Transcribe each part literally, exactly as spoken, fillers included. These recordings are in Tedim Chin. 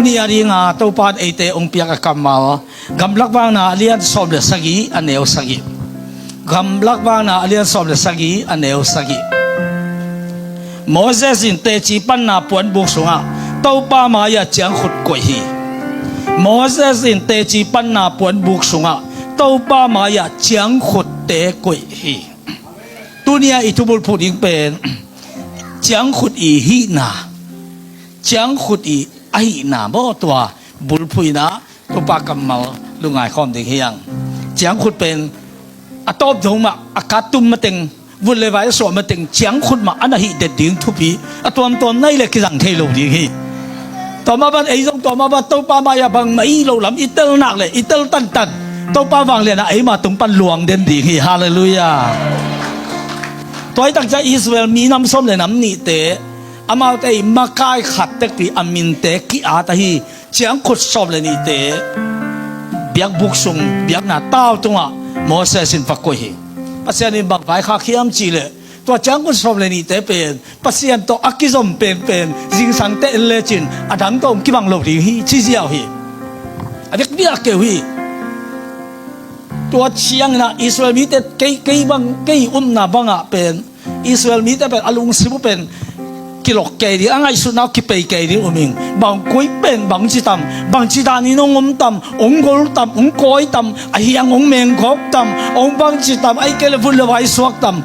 Nia dinga Topa in eite hong piak a kammal, Gamlak Vakna a lian sawm le sagih a neu sagih. Gamlak Vakna a lian sawm le sagih a neu sagih. Moses in teci panna puanbuk sungah Topa mai-ah ciangkhut koih hi. Moses in teci panna puanbuk sungah Topa mai-ah ciangkhutte koih hi. Tunia i thubulphuh ding pen ciangkhut i hihna, ciangkhut i ahihna maw, tua bulphuh inah Topa kammal lungngai khawm ding hi hang. Ciangkhut pen a tawp dong mah, a kattum mateng, vun le vai a suah mateng, ciangkhut mah a na hih det ding thupi a tuamtuam nai le kizang thei lo ding hi. Tua mah ban ei zong tua mah ban Topa mai-ah bangmah i hih loh lam i tel nak le i tel tantan Topa vanglianah eima tung pan luang den ding hi. Halleluiah. Tua hi tak ciang Israel mi nam sawm le nam nihte, amaute i makai khat tekpi a minte ki-at ahi ciangkhut sawm le nihte biakbuk sung, biakna tau tungah Moses in va koih hi. Pasian in bang vaikhak hiam cih leh, tua ciangkhut sawm le nihte pen Pasian tawh a kizom penpen zingsang teh en lecin a dang tawh hong kibang lo ding hi, ci ziau hi. A vekpi-a keu hi. Tua cianginah Israel mite kei, kei bang, kei upna bangah pen Israel mite pen a lungsim uh pen kilok kei ding, a ngaihsutna uh kipei kei ding um ing. Bang koi pen bangci tam, bangci danin hong om tam, hong gol tam, hong kawi tam, a hiang hong menggawk tam, hong bangci tam, ahih kei leh vun le vai suak tam,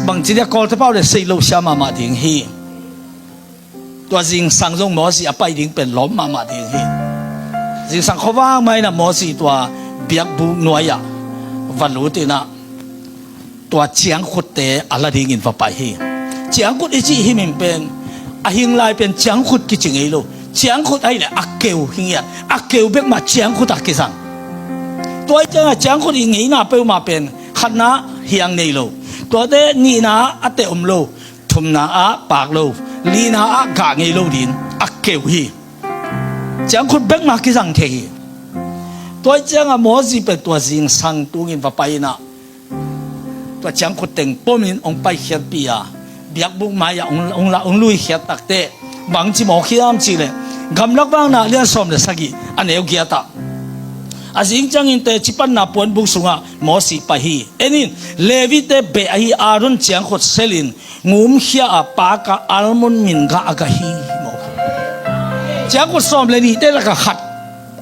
bangci dia kawlte pau le sei lo sia mahmah ding hi. Tua zingsang zong Moses a pai ding pen lawm mahmah ding hi. Zingsang khuavak mah inah Moses tua biakbuk nuai-ah va lut inah tua ciangkhutte a la dingin va pai hi. Ciangkhut i cih himhim pen a hing lai pen ciangkhut kici ngei lo. Ciangkhut ahih leh a keu hi ngiat, a keu bek mah ciangkhut ah kizang. Tua ih ciangah ciangkhut i ngeina peuhmah pen khatna hiang nei lo, tuate nihna ah a teh om lo, thumna ah paak lo, lina ah gah ngei lo ding a keu hi. Ciangkhut bek mah kizang thei hi. Tua ih ciangah Moses pen tua zingsang tungin va pai inah tua ciangkhut teng pomin hong paikhiatpih a, biakbuk mai-ah hong, hong la, hong luikhiat takteh bangci mawk hiam cih leh, Gamlak Vakna a lian sawm le sagih a neu giatah, a zing ciangin teci panna puanbuk sungah Moses pai hi. En in, Levite beh ahi Aaron ciangkhut selin ngumkhia a paak a almon min gah a gah hi mawk hi. Ciangkhut sawm le nihte lakah khat,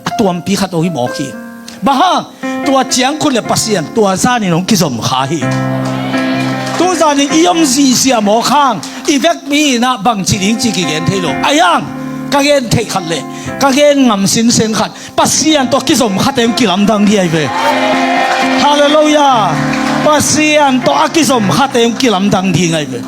a tuampi khat aw hi mawk hi. Bang hang? Tua ciangkhut le Pasian tua zanin hong kizom kha hi. Tu zanin i om zihziah mawk hang, i vekpi inah bangci ding cih kigen thei lo. Ahi hang ka gen theih khat le ka gen ngam sinsen khat, Pasian tawh a kizom khate hong kilamdang ding ahi ve. Halleluiah. Pasian tawh a kizom khate hong kilamdang ding ahi ve.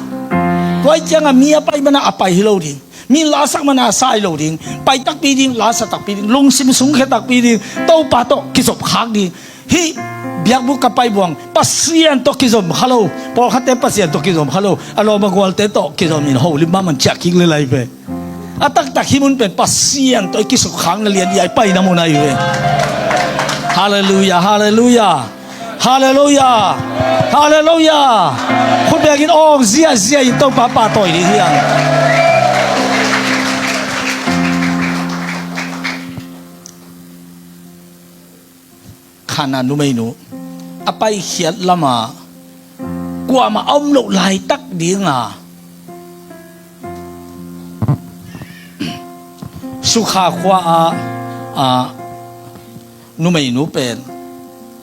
Tua ih ciangah mi a pai mana a pai hi lo ding, mi lasak mana a sa hi lo ding, pai takpi ding, lasa takpi ding, lungsim sungkhia takpi ding, Topa tawh kizop khak ding. Hih biakbuk ka pai buang Pasian tawh kizom kha lo, pawlkhatte Pasian tawh kizom kha lo, a lawm a gualte tawh kizom in holim mahmah ciah kik le lai ve. A taktak hih mun pen Pasian tawh i kisukkhakna lian i a i paina mun ahi ve. Halleluiah, halleluiah, halleluiah, halleluiah. Khut bengin awng ziahziah in Topa pahtawi ding hi hang. Khanna numeinu a paikhiat lamah kuamah a om loh laitak dinga Sukha khua-ah, ah, numeinu pen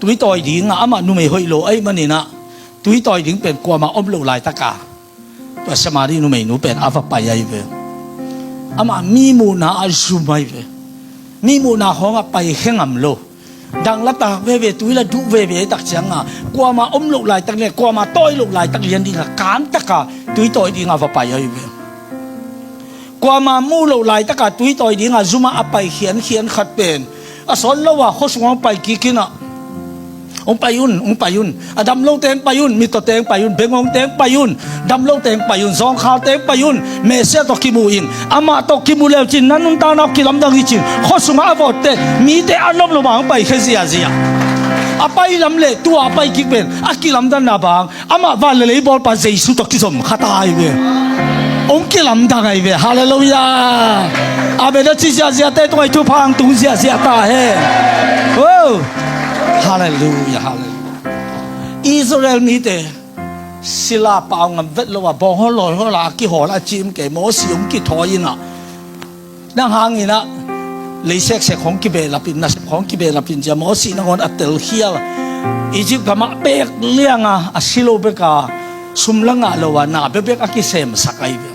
tuitawi dinga, amah numei hoih lo ahih maninah tuitawi ding pen kuamah om loh laitaka tua Samari numeinu pen a va pai ahi ve. Amah mi muhna ah zum ahi ve. Mi muhna khawngah paikhia ngam lo. Dang la taak veve, tui la duh veve ahi tak cianga kuamah om loh laitak le kuamah tawi loh laitak lian dinga kantaka tuitawi dinga va pai ahi ve. Kuamah muh loh laitaka tuitawi dinga zumah a pai khiankhian khat pen a sawn lo a khuasungah hong pai kikinah hong pai un, hong pai un. A dam lote hong pai un, mittawte hong pai un, bengawngte hong pai un. Dam lote hong pai un, zawngkhalte hong pai un. Messiah tawh kimu in, amah tawh kimu leucin na nuntakna uh kilamdang hi cin khuasungah a vawtte mite a nop lo mah hong paikhia ziahziah. A pai lam le tua a pai kik pen a kilamdanna bang amah van le lei bawlpa Jesu tawh kizom kha ta hi ve. hong kilamdang ahi ve. Halleluiah. Amen a ci ziahziahte tungah i thupha hong tung ziahziah ta hen. Oh. Halleluiah, halleluiah. Israel mite sila pau ngam vet lo a, bawng hawl lawi hawl a, a kihawl a cim kei, Mosi hong kithawi in ah, nang hangin ah lei seksek hong kibehlap in, nasep hong kibehlap in cia Mosi nangawn a telkhial. Egypt gamah pek liang a, a si lo bek a, sum la ngah lo a, na bekbek a kisemsak ahi ve.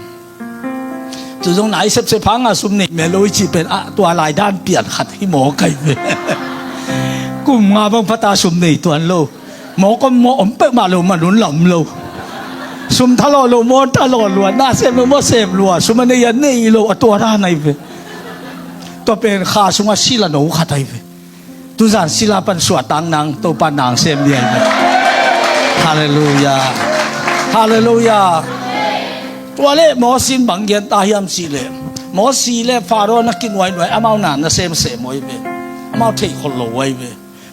Tu zong na i sepsep hang a sum nei mel lo i cih pen, ah, tua lai dan pian khat hi mawk ahi ve. Kum nga bang pha ta sum nei tuan lo. Mawk om maw, om peuhmah lo, man un la om lo. Sum thalawh lo maw, thalawh lua, na sem lo maw, sem lua, sum a nei a nei lo, a tua dan ahi ve. Tua pen kha sungah sila no khat ahi ve. Tuzan sila pan suahtak nang, Topa nang sem ni ahi ve. Halleluiah. Halleluiah. Tua leh Mosi in bang gen ta hiam cih leh, Mosi le Faro na kinuainuai, amau na na semsem uh ahi ve. Amau theih khol lo uh ahi ve.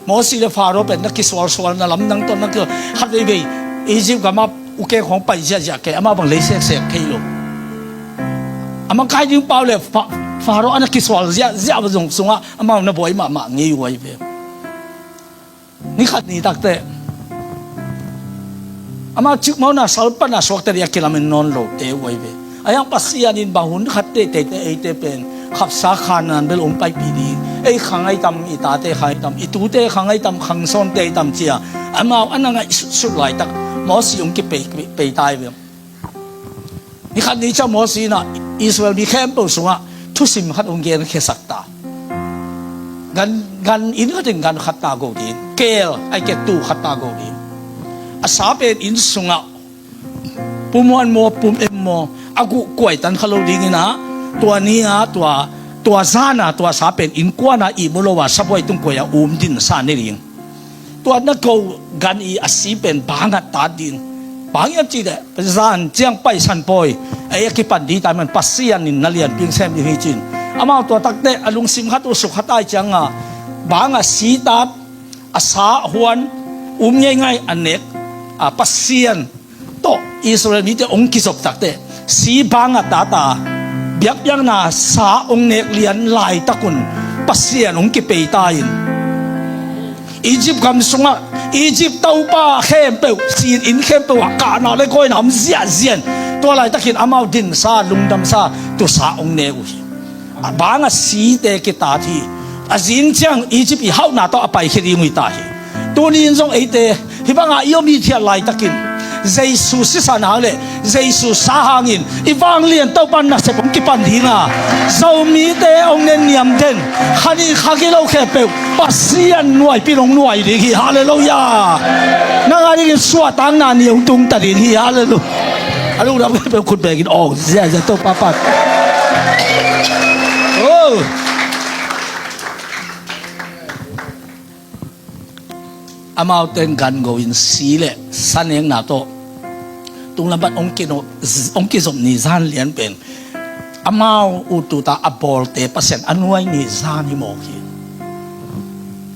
Mosi le Faro pen na kisualsual, na lamdang tawh na ki, khat veivei Egypt gamah ukeng khawng pai ziahziah kei, amah bang lei seksek thei lo. A makaih ding pau le Fa-, Faro a na kisual ziahziah zong sungah amau na buai mahmah ngei uh ahi ve. Ni khat ni takteh amau cikmah na sal pan a suakta ding a kilamen nawn lote uh ahi ve. A hiang Pasian in bang hun khat teitei te eite pen khapsa Khanaan bel hong paipih ding, ei kha ngai tam, i tate kha ngai tam, i tute kha ngai tam, khangsawnte i tam cia amau a na ngaihsutsut laitak Mosi hong kipei, pei, pei ta ahi ve. Ni khat ni ciang Mosi in ah Israel mi khempeuh sungah thusim khat hong genkhiasak ta. Gan, gan inn khat in gan khat ta go ding, keel ai kek tu khat ta go ding. A sa pen inn sungah pum huan maw, pum em maw, a guh kuai tan kha lo dingin ah, tua ni-a, tua, tua zan-a, tua sa pen innkuan-a ihmu lo a, sabuai tung kuai-a um dinsa ne ding. Tua na ko gan i a si pen bang a tat ding. Bang hiam cih leh zan ciang paisan pawi, ei a kipan ding ta man Pasian in na lianpi hong sem ding hi ci-in. Amau tua takteh a lungsim khat uh suk khat ai cianga, bang a si tat, a sa huan, um ngeingai a nek, a Pasian tawh Israel mite hong kizop takteh, si bang a tata, biakpiakna sa hong nek lian laitakun Pasian hong kipei ta in, Egypt gam sungah Egypt topa khempeuh, sin inn khempeuh ah kahna le kawina om ziahziah in, tua laitakin amau dinsa, lungdamsa, tusa hong nek uh hi. A bang a site kitat hi. A zing ciang Egypt i hauhna tawh a paikhia ding uh hi ta hi. Tuni in zong eite hih bangah i om i thiat laitakin Jesu sisan hang le Jesu sa hangin i vanglian Topa nasep hong kipan dinga, Zomite hong nenniam den, kha nih kha kilo khempeuh Pasian nuaipin hong nuai ding hi. Halleluiah. Nang a dingin suahtakna ni hong tungta ding hi. Halleluiah. A lungdam khempeuh khut bekin awng ziahziah Topa pan. Oh. Amaute in gan go in si le sa nekna tawh tunglam pan hong kino-, hong kizop ni zan lian pen amau uttuta a bawlte Pasian a nuai ni zan hi mawk hi.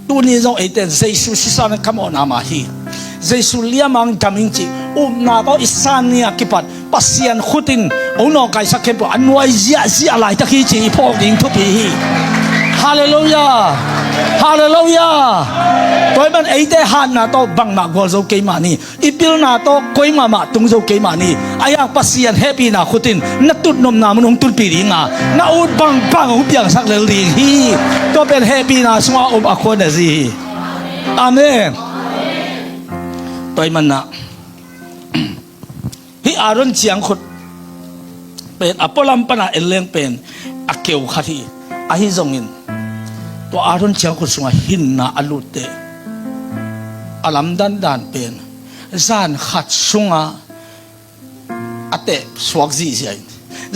Tuni zong eite in Jesu sisan ka mawhna mah hi. Jesu liamang dam ing cih upna tawh i san ni a kipat Pasian khut in hong nawngkaisak khempeuh a nuai ziahziah laitak hi ci i phawk ding thupi hi. Halleluiah. Halleluiah. Tua ahih man eite hatna tawh bangmah gualzo keimah ni, i pilna tawh koimah mah tungzo keimah ni. A hiang Pasian hehpihna khut in na tutnopna mun hong tunpih dinga, na ut bangbang hong piangsak lel ding hi. Tua pen hehpihna sungah om a khua na zi hi. Amen. Tua ahih manah hih Aaron ciangkhut pen a pualam pana en leng pen a keu khat hi. Ahi zongin tua Aaron ciangkhut sungah hinna a lutte a lamdang dan pen zan khat sungah a teh suak zihziah in,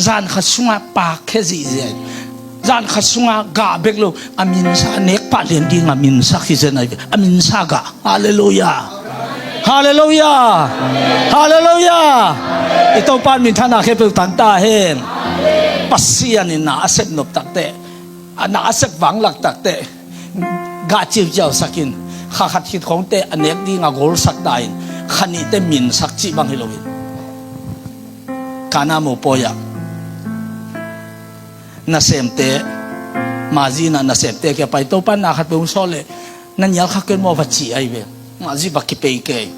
zan khat sungah pakkhia zihziah in, zan khat sungah gah bek lo, a minsa nek pah lian dingah minsak hi zen ahi ve. A minsa gah. Halleluiah. Halleluiah. Halleluiah. I Topa in minthanna khempeuh tang ta hen. Pasian in na a sep nop takteh, a na a sep vanglak takteh, gah ciuciau sakin, kha khat khit khawngte a nek dinga golsak ta in, kha nihte minsak cih bang hi loin, Kana mopawi ah Nasemte, Mazi in ah nasemte kiang pai, Topa in na khat peuh hong sawt leh na nial kha ken maw va ci ahi ve. Mazi va kipei kei.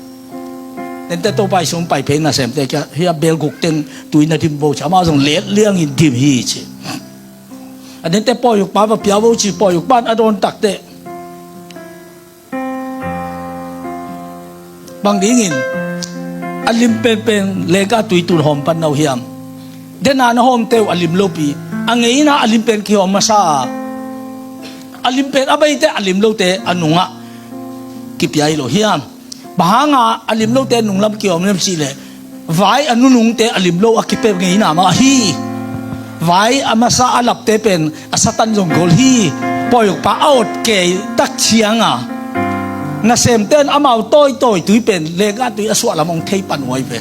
Nente Topa Jesu hong pai phei nasemte kiang, hih a bel guk teng tui na dim vo ci, amau zong let liangin dim hi ci. A nente pawlukpa va pia vo ci, pawlukpa in a dawn takteh bang dingin a lim penpen lenggah tui tun hawm pan na uh hiam? Dena na hawmte uh a lim lopi, a ngeina a lim pen kihawm masa a, a lim pen a beite a lim lote a nungah kipia hi lo hiam? Bang hanga a lim lote nunglam kihawm hiam cihleh, vai a nunungte a lim lo a kipia ngeina mah hi. Vai a masa a lapte pen a Satan zong gol hi. Pawlukpa a ot kei tak cianga nasemte in amau tawitawi tui pen lenggah tui a suahlam hong thei pan uh ahi ve.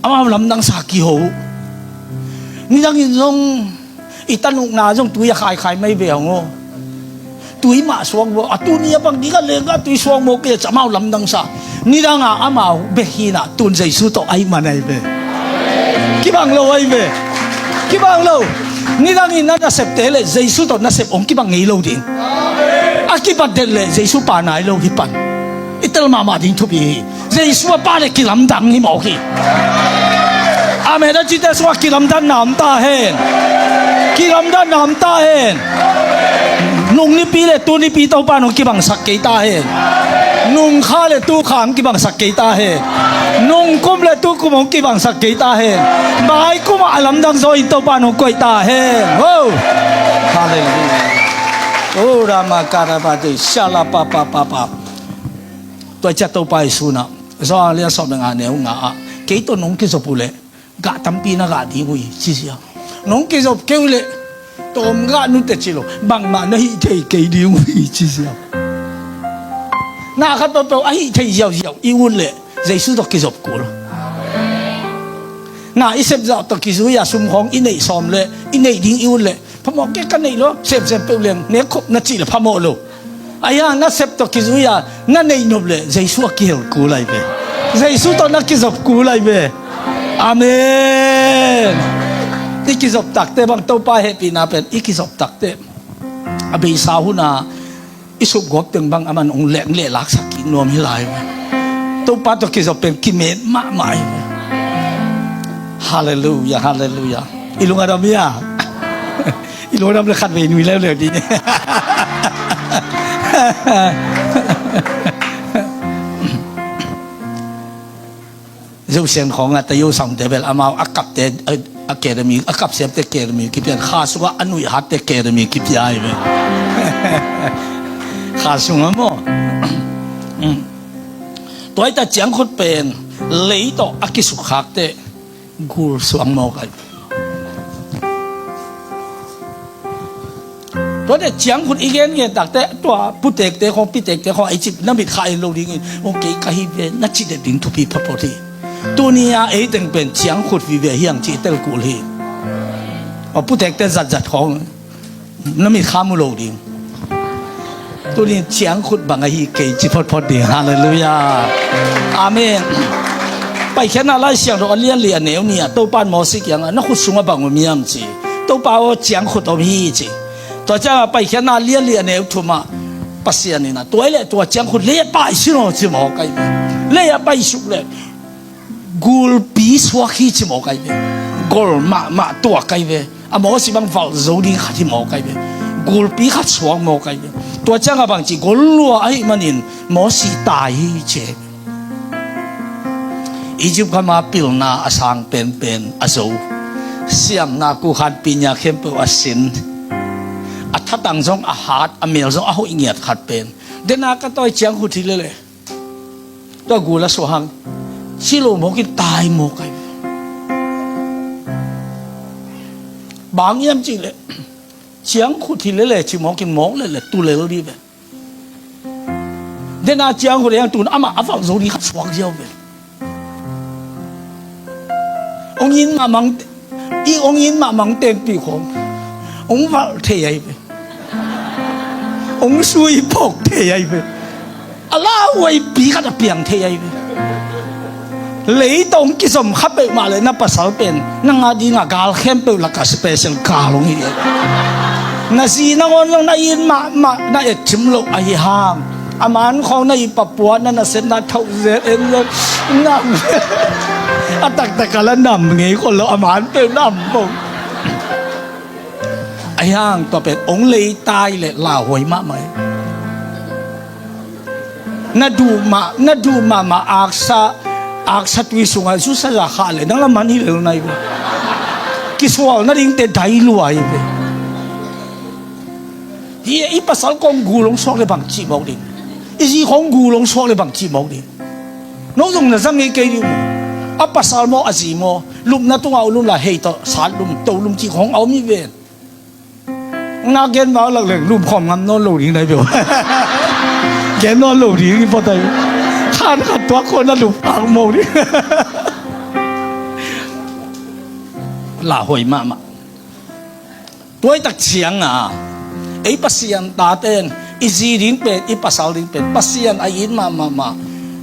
Amau lamdang sa kiho uh. Nidangin zong i tanukna zong tui a khaikhai mai ve hang aw. Tui mah suak maw, a tuni a bang ding a lenggah tui suak maw kei a ci amau lamdang sa. Nidanga amau bek hinah tun Jesu tawh ahi man ahi ve. Kibang lo ahi ve. Kibang lo. Nidangin na nasepte le Jesu tawh nasep hong kibang ngei lo ding. A kibat det le Jesu pa nai lo hi pan. I tel mahmah ding thupi hi. Jesu a pa le kilamdang hi mawk hi. Amen. A cite sungah kilamdanna om ta hen. Kilamdanna om ta hen. Nung nipi le tu nipi Topa nong kibangsak kei ta hen. Nung kha le tu kha hong kibangsak kei ta hen. Nung kum le tu kum hong kibangsak kei ta hen. Mai kum ah a lamdang zaw in Topa nong koih ta hen. Wow. Hallelujah. Oh, Rama Karabate, Shala pa pa pa pa. Tua ciah Topa Jesu in ah Johan lian sawm le nga neu nga ah, kei tawh nong kizop uh leh gah tampi na gah ding uh hi ci ziau. Nong kizop kei uh leh tawm gah nute ci lo, bangmah na hih thei kei ding uh hi ci ziau. Na khat peuhpeuh a hih thei ziauziau i ut leh Jesu tawh kizop kul. Na i sepzah tawh kizui a sum khawng i neih sawm leh i neih ding i ut leh, phamawh kei ka neih lo, semsem peuh leng nek khop na cih leh phamawh lo. Ahi hang na sep tawh kizui a na neih nop leh Jesu a kihel kul ahi ve. Jesu tawh na kizop kul ahi ve. Amen. I kizop takte bang Topa hehpihna pen i kizop takte a beisa huna i supgawp teng bang aman hong leng leh laksak kik nuam hi lai ve. Topa tawh kizop pen kimet mahmah hi ve. Halleluia, halleluia. I lung a dam hi a. I lung a dam le khat vei nui leuleu ding. Zosian khawng a tayo samte bel amau a kapte, a, academy, a kapsiamte academy kipian, kha sungah a nuih hatte academy kipia hi ve. Kha sungah maw. Mm. Tua hi ta ciangkhut pen lei tawh a kisukkhakte gul suang mawk ahi. Tuate ciangkhut i gengen takte tua putekte khawng pitekte khawng ei cip na mit kha en lo dingin, "Aw, kei ka hi ve," na ci det ding thupi photphot hi. Tuni a ei teng pen ciangkhut vive hiang ci tel kul hi. Aw, putekte zatzat khawng na mit kha mu lo ding. Tuni ciangkhut bang ahi kei ci photphot ding. Halleluia. Amen. Paikhiatna Lai Siangtho a lianli a neu nih ah Topa in Mawsi kiangah, "Na khut sungah bang om hiam?" ci. Topa aw, ciangkhut om hi ci. Tua ciangah Paikhiatna lianli a neu thumah Pasian in ah, "Tua hi leh tua ciangkhut lei ah paisuk aw," ci mawk ahi ve. Lei ah paisuk leh gulpi suak hi ci mawk ahi ve. Gol mahmah tuak ahi ve. A Mawsi bang valh zo ding khat hi mawk ahi ve. Gulpi khat suak mawk ahi ve. Tua ciangah bang ci, gol lua ahih manin Mawsi tai hi ci. Egypt gama pilna a sang penpen a zo, siamna kukhanpi nia khempeuh a sin, a thatang zong a hat, a mel zong a hoih ngiat khat pen, dena ka tawi ciangkhut hi lele, tua gul a suah hang ci lo mawk in tai mawk ahi. Bang hiam cih leh ciangkhut hi lele ci mawk in mawk lele tulel dih ve. Dena ciangkhut hiang tun amah a valh zo ding khat suak ziau ve. Hong in mahmah, i hong in mahmah tengpi khawng hong valh thei ahi ve. Hong sui phawk thei ahi ve. A lauhuaipi khat a piang thei ahi ve. Leitong kizom kha peuhmah le na pasal pen nang a dingah gal khempeuh lakah special gal hong hi. Na zi nangawn zong na it mahmah na etcim loh ahi hang, a man khawng na ih papuah na nasepna thauh zel en zel nam. A taktak a la nam ngei khol lo, a man peuh nam bong. Ahi hang tua pen hong leitai le lauhuai mahmah hi. Na duh mah, na duh mahmah aksa, aksa tui sungah zusa za khah le nang a man hi lel nai ve. Kisual nadingte dai lua hi ve. Hi i pasal kong gul hong suak le bang cih mawk ding. I zi kong gul hong suak le bang cih mawk ding. No zong na zang ngei kei ding maw? A pasal maw, a zi maw, lupna tungah ulum la hei tawh sat lum to lum cih kong a om hi ven. Na gen vang lak leng lum khawm ngam nawn lo ding nai beuh. Gen nawn lo ding i pawtai. Khan khat tuak khawh na lum phak mo ding. Lauhuai mahmah. Tuaitak cianga ei Pasian taten i zi ding pen, i pasal ding pen Pasian a it mahmahmah,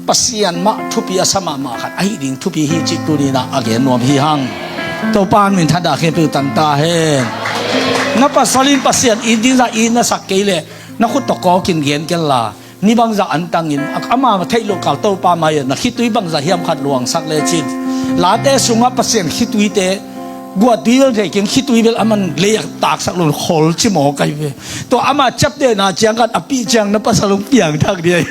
Pasian mah thupi a sa mahmah khat ahi ding thupi hi cih tuninah a gen nuam hi hang. Topa min thandah khempeuh tang ta hen. Na pasal in Pasian it ding zah it na sak kei leh na khut tawh kawkin gen kenla, ni bangzah antangin ama theih loh kal Topa mai-ah na khitui bangzah hiam khat luangsak lecin, Late sungah Pasian khituite guahtui bel thei keng, khitui bel a man lei a taksak lo khol ci maw kai ve. Tua ama ciaptehna ciang khat a pih ciang na pasal hong piangthak dih ai.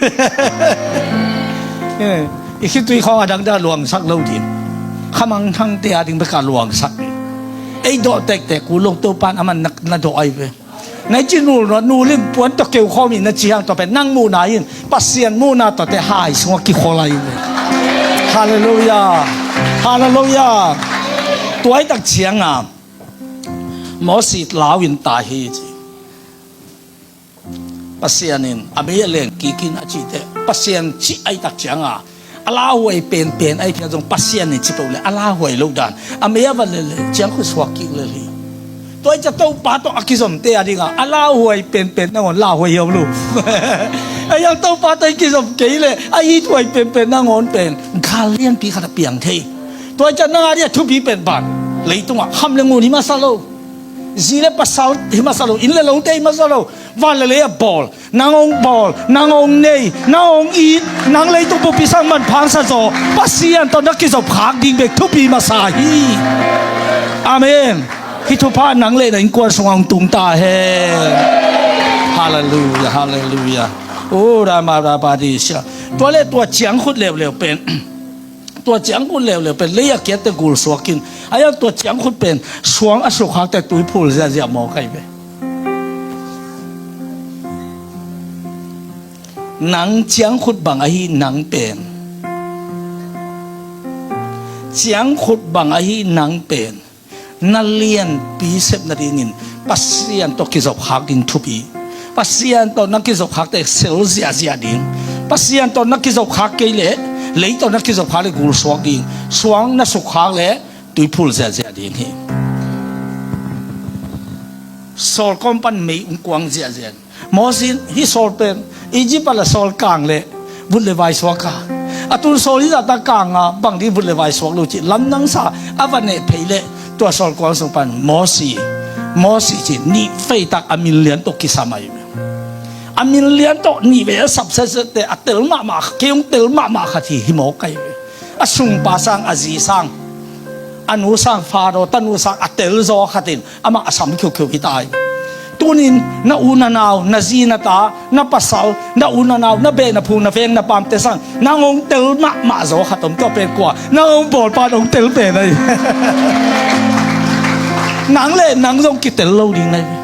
I khitui khawng a dangdang luangsak lo dih. Khamangthangte a ding beka luangsak dih. Ei dawh tektek uh lo Topan a man na, na dawh ai ve. Nai ci nul nuat nul in puan tawh keu khawm in na ci hang tua pen nang muhna in Pasian muhna tawhte hai sungah kikhol ai ve. Halleluiah. Halleluiah. Tuaitak cianga Moses lau in tai hi ci. Pasian in a mei a leng kikin a cihte Pasian cih aitak cianga a lauhuai penpen ai phian zong Pasian in ci peuh le a lauhuai lo dan a mei a van lele ciang khut suak kik lel hi. Tua i ca Topa tawh a kizomte a dinga a lauhuai penpen nangawn lauhuai hiau lo. A iang Topa tawh i kizom kei le a ithuai penpen nangawn pen gal lianpi khat a piang thei. Tua i ca nang a ding a thupi pen ban leitungah kham le ngun hi masa lo. Zi le pasal hi masa lo, inn le lote hi masa lo. Van le lei a bawl, nang hong bawl, nang hong nei, nang hong it, nang leitung pumpi sang manpha hong sa zaw Pasian tawh na kizop khak ding bek thupi masa hi. Amen. Hih thupha nang le na innkuan sungah hong tung ta hen. Halleluiah, halleluiah. O rama rama disia. Tua le tua ciangkhut leuleu pen tua ciangkhut leuleu pen lei a kiatte gul suakin a iang tua ciangkhut pen suang a sukkhakte tuiphul ziahziah mawk ahi ve. Nang ciangkhut bang ahi nang pen, ciangkhut bang ahi nang pen na lianpi sep nadingin Pasian tawh kizop khak ding thupi. Pasian tawh na kizop khakte sel ziahziah ding. Pasian tawh na kizop khak kei leh lei tawh na kizop khak le gul suak ding. Suang na sukkhak le tuiphul ziahziah ding hi. Saul kawm pan mei ung kuang ziahziah. Moses in hih Saul pen Egypt a la Saul kang le vut le vai suak a, a tun Saul hih zahta kang a bang ding vut le vai suak lo cih lamdang sa a va neh phei le tua Saul kuang sung pan Moses, Moses ci nih feitak a min lian tawh kisam ahi ve. A min lian tawh nih vei a sap setsette a tel mahmah kei hong tel mahmah khat hi hi mawk ahi ve. A sungpa sang, a zi sang, a nu sang, Faro tanu sang a tel zaw khatin amah a sam khiukhiu hi ta hi. Tunin na u na nau, na zi na ta, na pasal, na u na nau, na beh na phu, na veng na pamte sang nang hong tel mahmah zaw khat om tua pen kua? Nang hong bawlpa hong tel pen ahi. Nang le nang zong kitel lo ding na hi.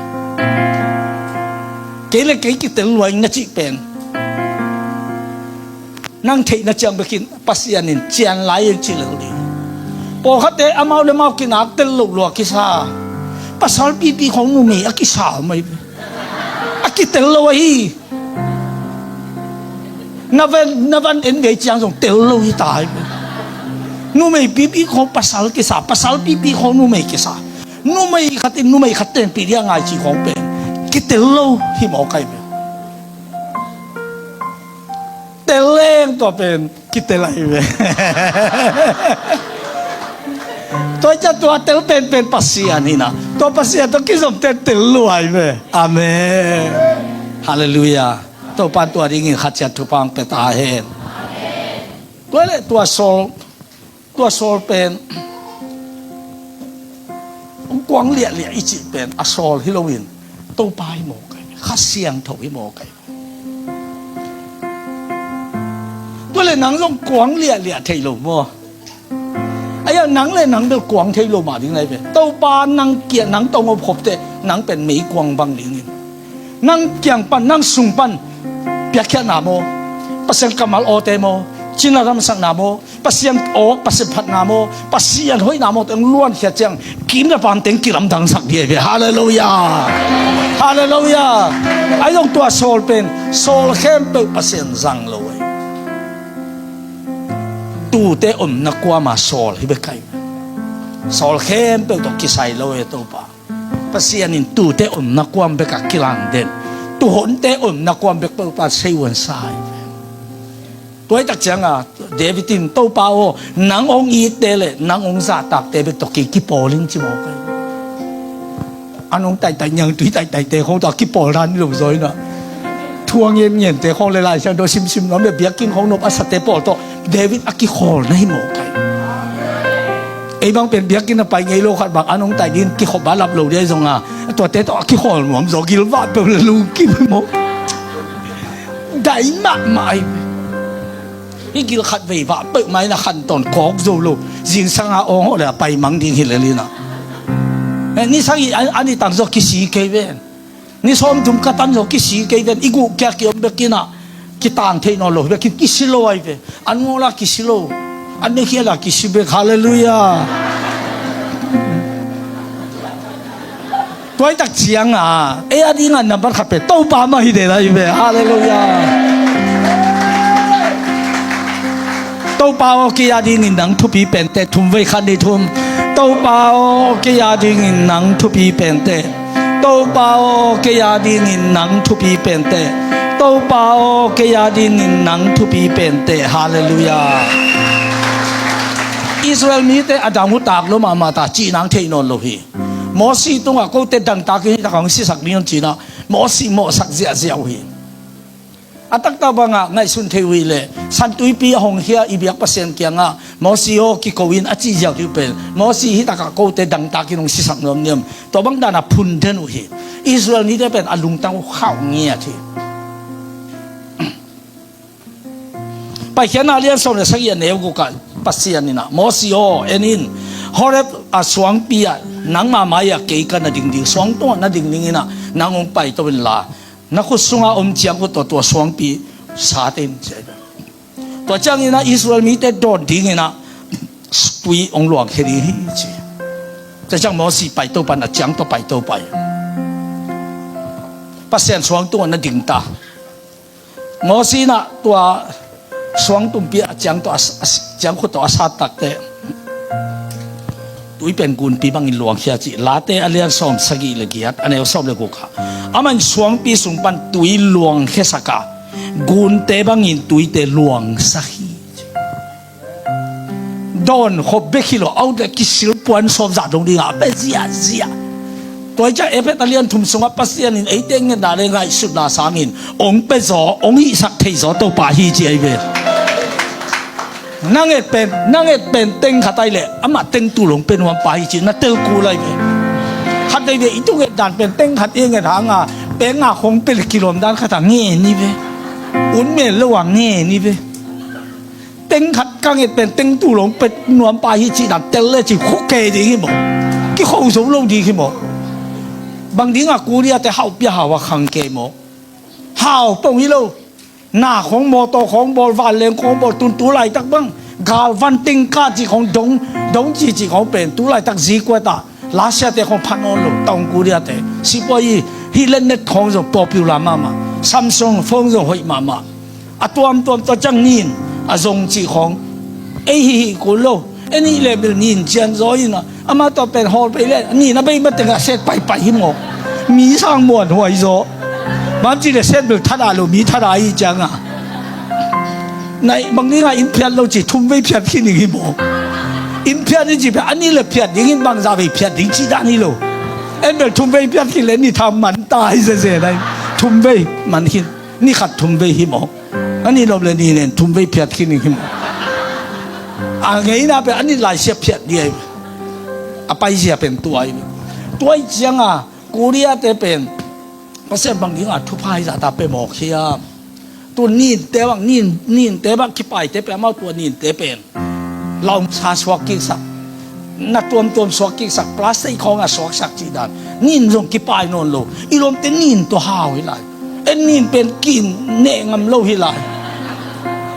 Kei le kei kitel luai na cih pen nang theihna ciang bekin Pasian in cian lai in ci lo ding. Pawlkhatte amau le mau kinak tel lo lua kisa. Pasal pipi khong numei a kisa mai. A kitel lo ahi. Na van, na van en vei ciang zong tel lo hi ta hi. Numei pipi khong pasal kisa, pasal pipi khong numei kisa. Numei khatin numei khat tenpih dia ngai ci khong pen kitel lo hi mawk ahi. Tel leng Tua pen kitel ahi ve. Tua ciang tua tel penpen Pasian hi na, tua Pasian tawh kizom tel tel lua ahi ve. Amen. Halleluiah. Topa in tua dingin khat ciat thupha hong pia ta hen. Tua leh tua sawl, tua sawl pen hong kuang liahliah i cih pen a sawl hi loin Topa hi mawk ahi ve. Kha Siangtho hi mawk ahi ve. Tua leh nang zong kuang liahliah thei lo maw? Ahi a, nang leh nang bel kuang thei lo mah ding na hi ve. Topa nang kiang, nang tawh hong om khop teh nang pen meikuang bang dingin, nang kiang pan, nang sung pan piakkhiatna maw, Pasian kammal awte maw, cina damsakna maw, Pasian aw, Pasian phatna maw, Pasian hoihna maw teng luankhia ciang, kim le paam teng kilamdangsak ding ahi ve. Halleluiah. Halleluiah. Ahi zong tua sawl pen sawl khempeuh Pasian zang lo ahi. Tuute omna kuama sawl hi bek ahi. Sawl khempeuh tawh kisai lo ahi Topa. Pasian in tuute omna kuam bekah kilangden, tuhonte omna kuam bek Topa seiuansa ahi. Tua hi tak cianga David in, Topa aw, nang hong itte le nang hong zahtakte bek tawh kei kipawl in ci mawk ahi. An hong taihtaih, niangtui taihtaihte khong tawh a kipawl dan hi lo zaw hi na. Thu a ngen ngente khong le Lai Siangtho simsim nuam le biakinn khong nop a sate pawl tawh David a kikhawlna hi mawk ahi. Ei bang pen biakinn a pai ngei lo khat bang an hong taih dingin kikhop a lap lo ding ahi zonga, tuate tawh a kikhawl nuam zaw, gilvah peuh le lungkim hi mawk. Dai mahmah ahi. Hih gil khat vei vah peuhmah in a khan tawn kawk zo lo. Zingsanga awng hawh le a pai mang ding hi lel in a. Eh, ni sagih a, a ni tang zaw kisi kei ven. Ni sawmthum ka tan zaw kisi kei ven. I guh kia kiom bek in a, kitang thei nawn lo hi bek in kisi lo ahi ve. An ngawl a kisi lo. An ne khial a kisi bek. Halleluiah. Tua hi tak cianga ei a dinga nambat khat pen Topa mah hi den ahi ve. Halleluiah. Topa aw, kei a dingin nang thupi pente, thum vei, khat, nih, thum. Topa aw, kei a dingin nang thupi pente. Topa aw, kei a dingin nang thupi pente. Topa aw, kei a dingin nang thupi pente. Halleluiah. Israel mite a dang uh tak lo mahmah ta, cih nang thei nawn lo hi. Mosi tungah kote dangtakin hih takah hong sisak ding un cinah Mosi mawhsak ziahziah uh hi. A taktak bangah ngaihsun thei uh hileh Santuipi a hong khia i biak Pasian kiangah Mosi aw kiko in a cih ziau ding uh pen Mosi hih takah kote dangtakin hong sisak nuamniam. Tua bang danah phun den uh hi. Israel mite pen a lungtang uh khauh ngiat hi. Paikhiatna lian sawm le sagih a neu gukah Pasian inah Mosi aw en in, Horeb a suangpi ah nangma mai-ah kei ka na ding ding, suang tungah na ding ding inah nang hong paito inla na khut sunga om ciang khut tawh tua suangpi sat in ci. Tua cianginah Israel mite dawn dinginah tui hong luangkhia ding hi ci. Tua ciang Mosi paito pan a ciang tawh paito pai. Pasian suang tungah na ding ta. Mosi inah tua suang tumpi a ciang tawh a, a, ciang khut tawh a sat takteh tui pen gunpi bangin luangkhia cih Late a lian sawm sagih le giat a neu sawm le gukah. Amah in suangpi sung pan tui luangkhiasak a gunte bangin tuite luangsak hi. Dawn khop bek hi lo, a ut le kisil puan sawm zah dong dingah a pia ziahziah. Tua hi ciah Efet a lian thum sungah Pasian in eite ngetna le ngaihsutna sangin hong pia zaw, hong hihsak thei zaw Topa hi ci ahi ve. Na nget pen, na nget pen teng khat ahi leh amah teng tul hong pia nuampa hi ci na tel kul ahi ve. Khat veivei i tu nget dan pen teng khat i nget hanga peng a khong pia le kilawm dan khatah ngen hi ve. Un mel lo a ngen hi ve. Teng khat ka nget pen teng tul hong pia nuampa hi cih dan tel le cih khuk kei ding hi maw? Kikho zo lo ding hi maw? Bang dingah Korea te hauh pia hau a khang kei maw? Hau pong hi lo. Na khong mawtaw khong bawl, vanleng khong bawl, tun tu laitak bang galvan tengka cih khong dong, dong cih cih khong pen tu laitak zikuat ah Lasia te khong phat nawn lo, taung Korea te. Sipuai hi, hih lennet khong zong popular mahmah. Samsung phone zong hoih mahmah. A tuamtuam tua ciang nin a zong cih khong ei hih hih kul lo. En hih le bel nin cian zaw inah amah tua pen hawl pei le nin a bei matengah set paipai hi maw? Mi sang muanhuai zaw. Bang ci le set bel thadah lo, mi thadah hi ciangah Nai bang dingah in phiat lo ci, thumvei phiat khin ding hi maw? In phiat ding ci phiat, a nih le phiat ding in bangzah vei phiat ding ci dan hi lo. En bel thumvei phiat khin le ni tham man ta hi zeze nai. Thumvei man khin, ni khat thumvei hi maw? A nih lop le ni nen thumvei phiat khin ding hi maw? A ngeina pen a nih lai siap phiat ding ahi. A paizia pen tua ahi. Tua ahi cianga Korea te pen Pasian bang dingah thupha hi zahta pe mawk hiam? Tu ninte bang, nin, ninte bang kipaite pe amau tua ninte pen laumsa suak kiksak, na tuamtuam suak kiksak, plastic khawngah suaksak cih dan. Nin zong kipai nawn lo. I lawmte nin tua hau hi lai. En nin pen kin neh ngam lo hi lai.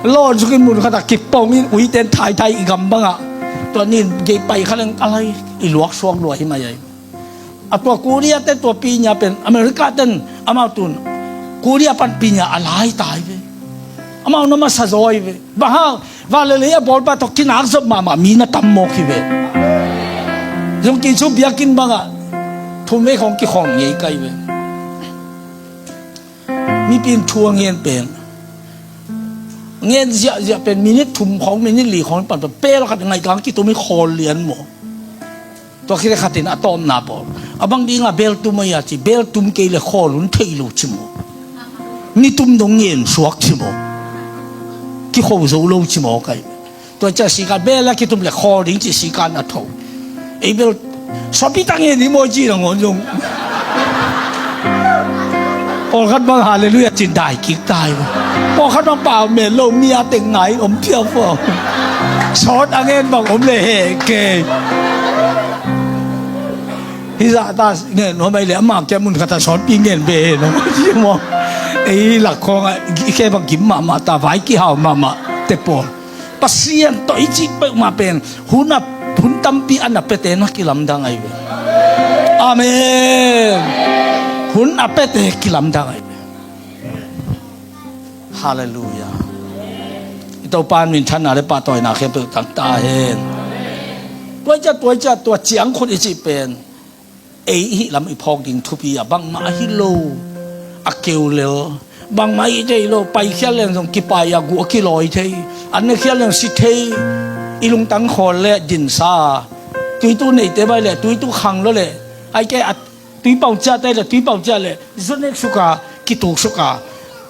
Lawn sukin mun khatah kipawngin uiten thaithai i gam bangah tua nin gei pai khaleng a lai i luak suak lua hi mai ai. A tua Korea te tua pinya pen America ten amau tun Korea pan pinya a lai tai ve. Amau na masa zawi ve. Bang hang, van le lei a bawlpa tawh kinak zop mahmah mi na tam mawk hi ve. Zong kicu biakinn bangah thumvei khawng kikhawm ngei kai ve. Mipi in thu a ngen pen, ngen ziahziah pen minit thum khawng, minit li khawng pan pen pel khat ngaihkang kitum i khawl lian maw? Tua khit khatin a tawpna pawl a bang dinga bel tum ahi a ci, bel tum kei le khawl hun thei lo ci maw? Ni tum dong ngen suak ci maw? Kikho zo lo ci maw kai? Tua cia sikan bel a kitum le khawl ding ci sikan a tho. Ei bel suapi tang ngen ni maw ci nangawn zong. Pawlkhat bang hallelujah cin dai kik tai. Pawlkhat bang pau men lo mi a teng ngai om phiau fo. Sawt a ngen bang om le he kei. Hi zah ta ngen nuam ai le amah kia mun khat a sawtpi ngen be he nuam ai maw? Ei lak khawngah i khe bang kim mahmah ta vai kihau mahmah te pawl. Pasian tawh i cih peuhmah pen hun a, hun tampi a na pete na kilamdang ai ve. Amen. Hun a pete kilamdang ai ve. Halleluiah. I Topa in minthanna le pahtawina khempeuh tang ta hen. Tuaicia tuaicia tua ciangkhut i cih pen ei i hih lam i phawk ding thupi a bangmah a hi lo. A keu lel bangmah i hih thei lo. Paikhiat leng zong kipai a guh a kilawi thei. An ne khiat leng si thei. I lungtang khawl le dinsa a tuitu neite vai le tuitu khang lo le ai ke a tuipau ciahte le tuipau ciah le zunek suka kituk suka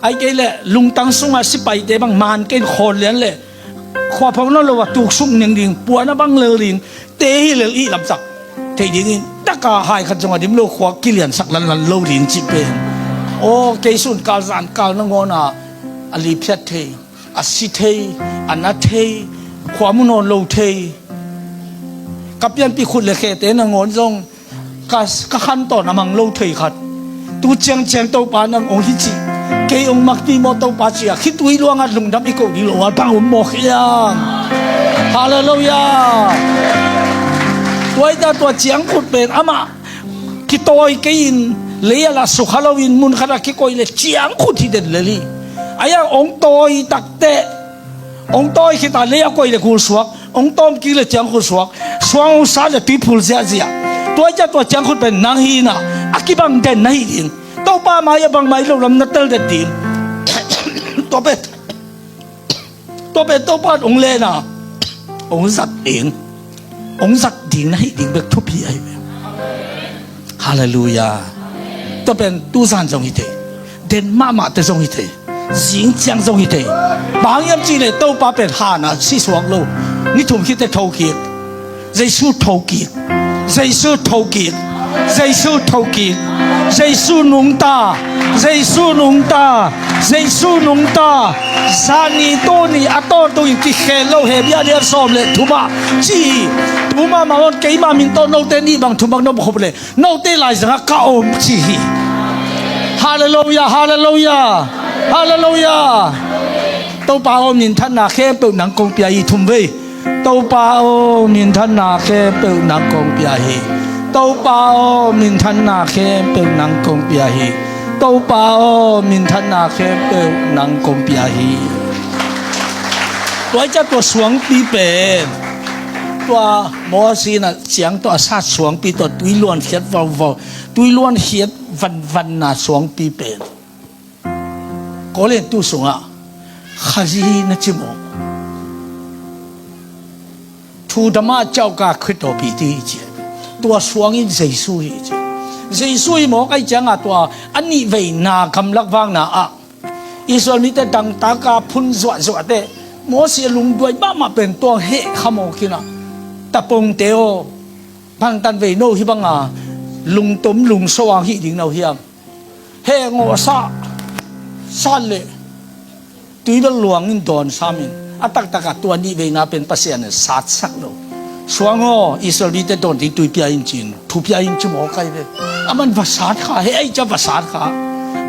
ai kei le lungtang sunga sipaite bang man kein khawl lian le khuaphawng na lo a tuksuk ning ding puana bang lel ding te hi lel i lamsak thei dingin taka hai khat zong a dim lo khua kiliansak lanlan lo ding cih pen aw kei sun kal zan kal nangawn a a liphiat thei a si thei a na thei khua mu nawn lo thei ka pianpih khut le khete nangawn zong ka, ka khan tawn a mang lo thei khat tu ciangciang Topa nang ong hi cih kei ong makpih maw Topa cih a khitui luangah lungdam i koh ding lo a bang um mawk hiam? Halleluiah. Tuaita tua ciangkhut pen amah kitawi kei in lei a lah sukha loin mun khatah kikoih le ciangkhut hi den lel hi. Aiang ong tawi takteh ong tawi khita lei a koih le gul suak ong tawm kik le ciangkhut suak suang ong sat le tuiphul ziahziah. Tuaita tua ciangkhut pen nang hi inah a kibang den na hi ding. Topa mai a bangmai lo lam na tel det ding. Tua pen tua pen Topa in ong lena ong zat ding. Ong zat ding na hi ding bek thupi ahi ve. Halleluiah. Tua pen tuzan zong hi thei. Den mahmahte zong hi thei. Zing ciang zong hi thei. Bang hiam cih leh Topa pen hana si suak lo. Ni thum khit teh thokik. Jesu thokik. Jesu thokik. Jesu thokik. Jesu nungta. Jesu nungta. Jesu nungta. Zani tuni a tawntung in kikhel lo he bia lian sawm le thumah ci hi. Tuma mah on keima min tawh note nih bang thum bang nop khop le note laizangah ka om ci hi. Halleluiah, halleluiah, halleluiah. Topa aw, minthanna khempeuh nang kong pia hi thum vei. Topa aw, minthanna khempeuh nang kong pia hi. Topa aw, minthanna khempeuh nang kong pia hi. Topa aw, minthanna khempeuh nang kong pia hi. Tua i ciah tua suangpi pen tua Moses in a ciang tawh a sat suangpi tawh tui luan khiat vauvau, tui luan khiat vanvanna suangpi pen Korintu sungah Khazih hi na ci maw? Thu dama ciauka Khrih tawh pi ti hi ci. Tua suang in Jesu hi ci. Jesu hi mawk ahi cianga tua a nih veina gamlak vakna ah Israel mite dangtaka phun zuahzuahte Moses a lungduai mahmah pen tuang heh kha mawk inah tapongte aw, pantan vei no hi banga lungtom lungso ang hih ding no hiam? Heh ngawh sah sat leh tui bel luang in dawn samin a taktakah tua nih veina pen Pasian in satsak lo. Suang aw, Israel mite dawn ding tui pia in cin thu pia in ci mawk ahi ve. Aman va sat kha, heh ahi cia va sat kha.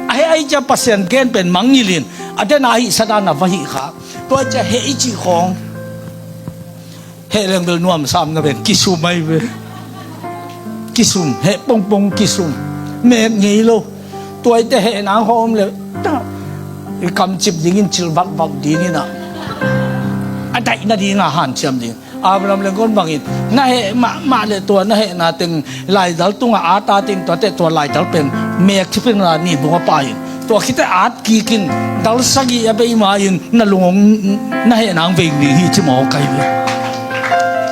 A heh ahi cia Pasian gen pen mangngilh in a dena hih sadana va hih kha. Tua cia heh i cih khawng heh leng bel nuamsa om na ven kisum ahi ve. Kisum, heh pongpong kisum. Mek ngei lo. Tuaite heh nang hawm le ta i kamcip dingin cil vakvak dingin ah a daih nadinga hanciam ding. Abraham le gon bangin na heh mahmah le tua na hehna teng laidal tungah ata teng tuate tua laidal pen mek thipin la ni bunga pahin tua khite at kikin dal sagih a bei ma-in na lungong na heh nang vei ni hi ci mawk ahi ve.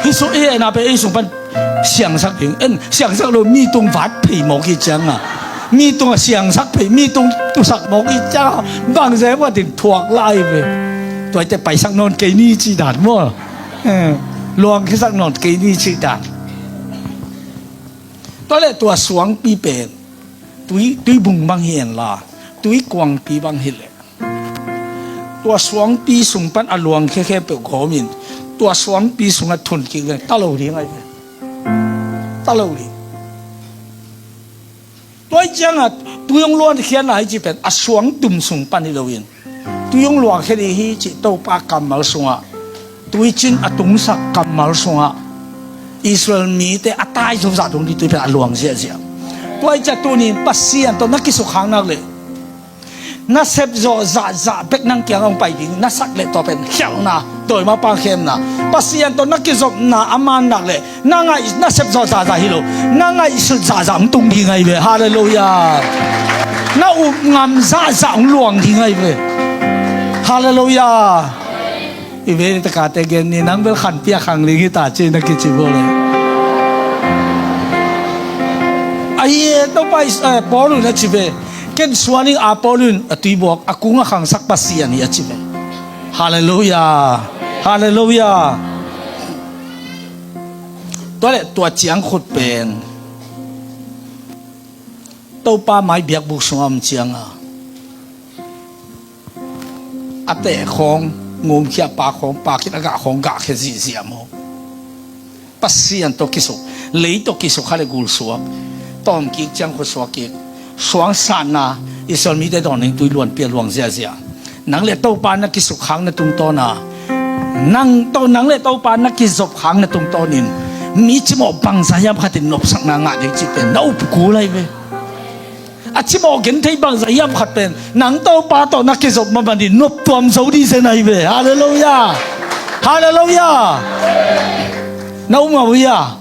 Hi sung i hehna pen ei sung pan siangsak ding en siangsak lo mi tung vat phei mawk hi cianga mi tungah siangsak phei mi tung tusak mawk hi cianga bangzem ka tin thuak lai ve. Tuaite paisak nawn kei ni ci dan maw? Luang khisak nawn kei ni ci dan. Tua le tua suangpi pen tui, tui bung bang hi en la tui kuangpi bang hi leh tua suangpi sung pan a luang khekhe peuh gawmin tua suangpi sungah thun kik leng ta lo ding ahi ve. Ta lo ding. Tua hi ciangah tui hong luang khiatna hi ci pen a suang tum sung pan hi loin tui hong luang khia ding hi ci Topa kammal sungah tuicin a tungsak kammal sungah Israel mite a tai zozah dong ding tui pen a luang ziahziah. Tua hi ciah tunin Pasian tawh na kisukkhang nak leh na sepzawh zahzah bek nang kiang hong pai ding na sak leh tua pen khialhna dawimapa khemna Pasian tawh na kizopna a man nak leh na ngaih na sepzawh zahzah hi lo na ngaihsut zahzah hong tung ding ahi ve. Halleluiah. Na up ngam zahzah hong luang ding ahi ve. Halleluiah. I ve ni takate gen ni nang bel khanpiak khang ling hi ta ci na kici bo le. Ahi e Topa Paul in a ci ve. Ken suan ing a Paul in a tuibuak a kung a khangsak Pasian hi a ci ve. Halleluiah. Halleluiah. Tua le tua ciang khut pen Topa mai biakbuk sungah om cianga a teh khawng ngumkhia pa khawng pakin a gah khawng gahkhia zihziah maw? Pasian tawh kisuk lei tawh kisuk kha le gulsuak tawmkik ciang khutsuak kik suang sanna Israel mite dawn ning tui luanpia luang ziahziah. Nang le Topa na kisukkhang na tungtawna nang to nang le Topa na kizopkhang na tungtawnin mi cimawh bangza hiam khatin nopsakna ngah ding cihte na upkul ahi ve. A cimawh genthei bangza hiam khat pen nang Topa tawh na kizop mamanin noptuam zo ding zen ahi ve. Halleluiah. Halleluiah. Na um ngau hia?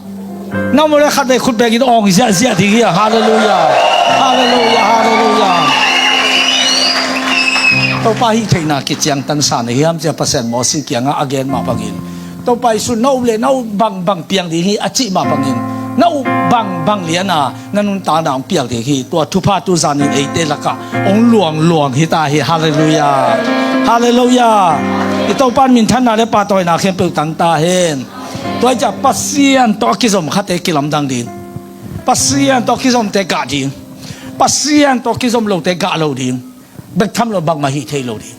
Na um le khat vei khut bekin awng ziahziah ding hia? Halleluiah. Halleluiah. Halleluiah. Topa hih theihna kiciangtan sa na hiam cia Pasian Moses kiangah a gen mah bangin Topa Jesu na up le na up bangbang piang ding hi a cih mah bangin na up bangbang liana na nuntakna hong piak ding hi. Tua thupha tu zanin eite lakah hong luangluang hi ta hi. Halleluiah. Halleluiah. I Topa in minthanna le pahtawina khempeuh tang ta hen. Tua hi ciah Pasian tawh a kizom khate kilamdang ding. Pasian tawh a kizomte gah ding. Pasian tawh a kizom lote gah lo ding. Bek tham lo bangmah hih thei lo ding.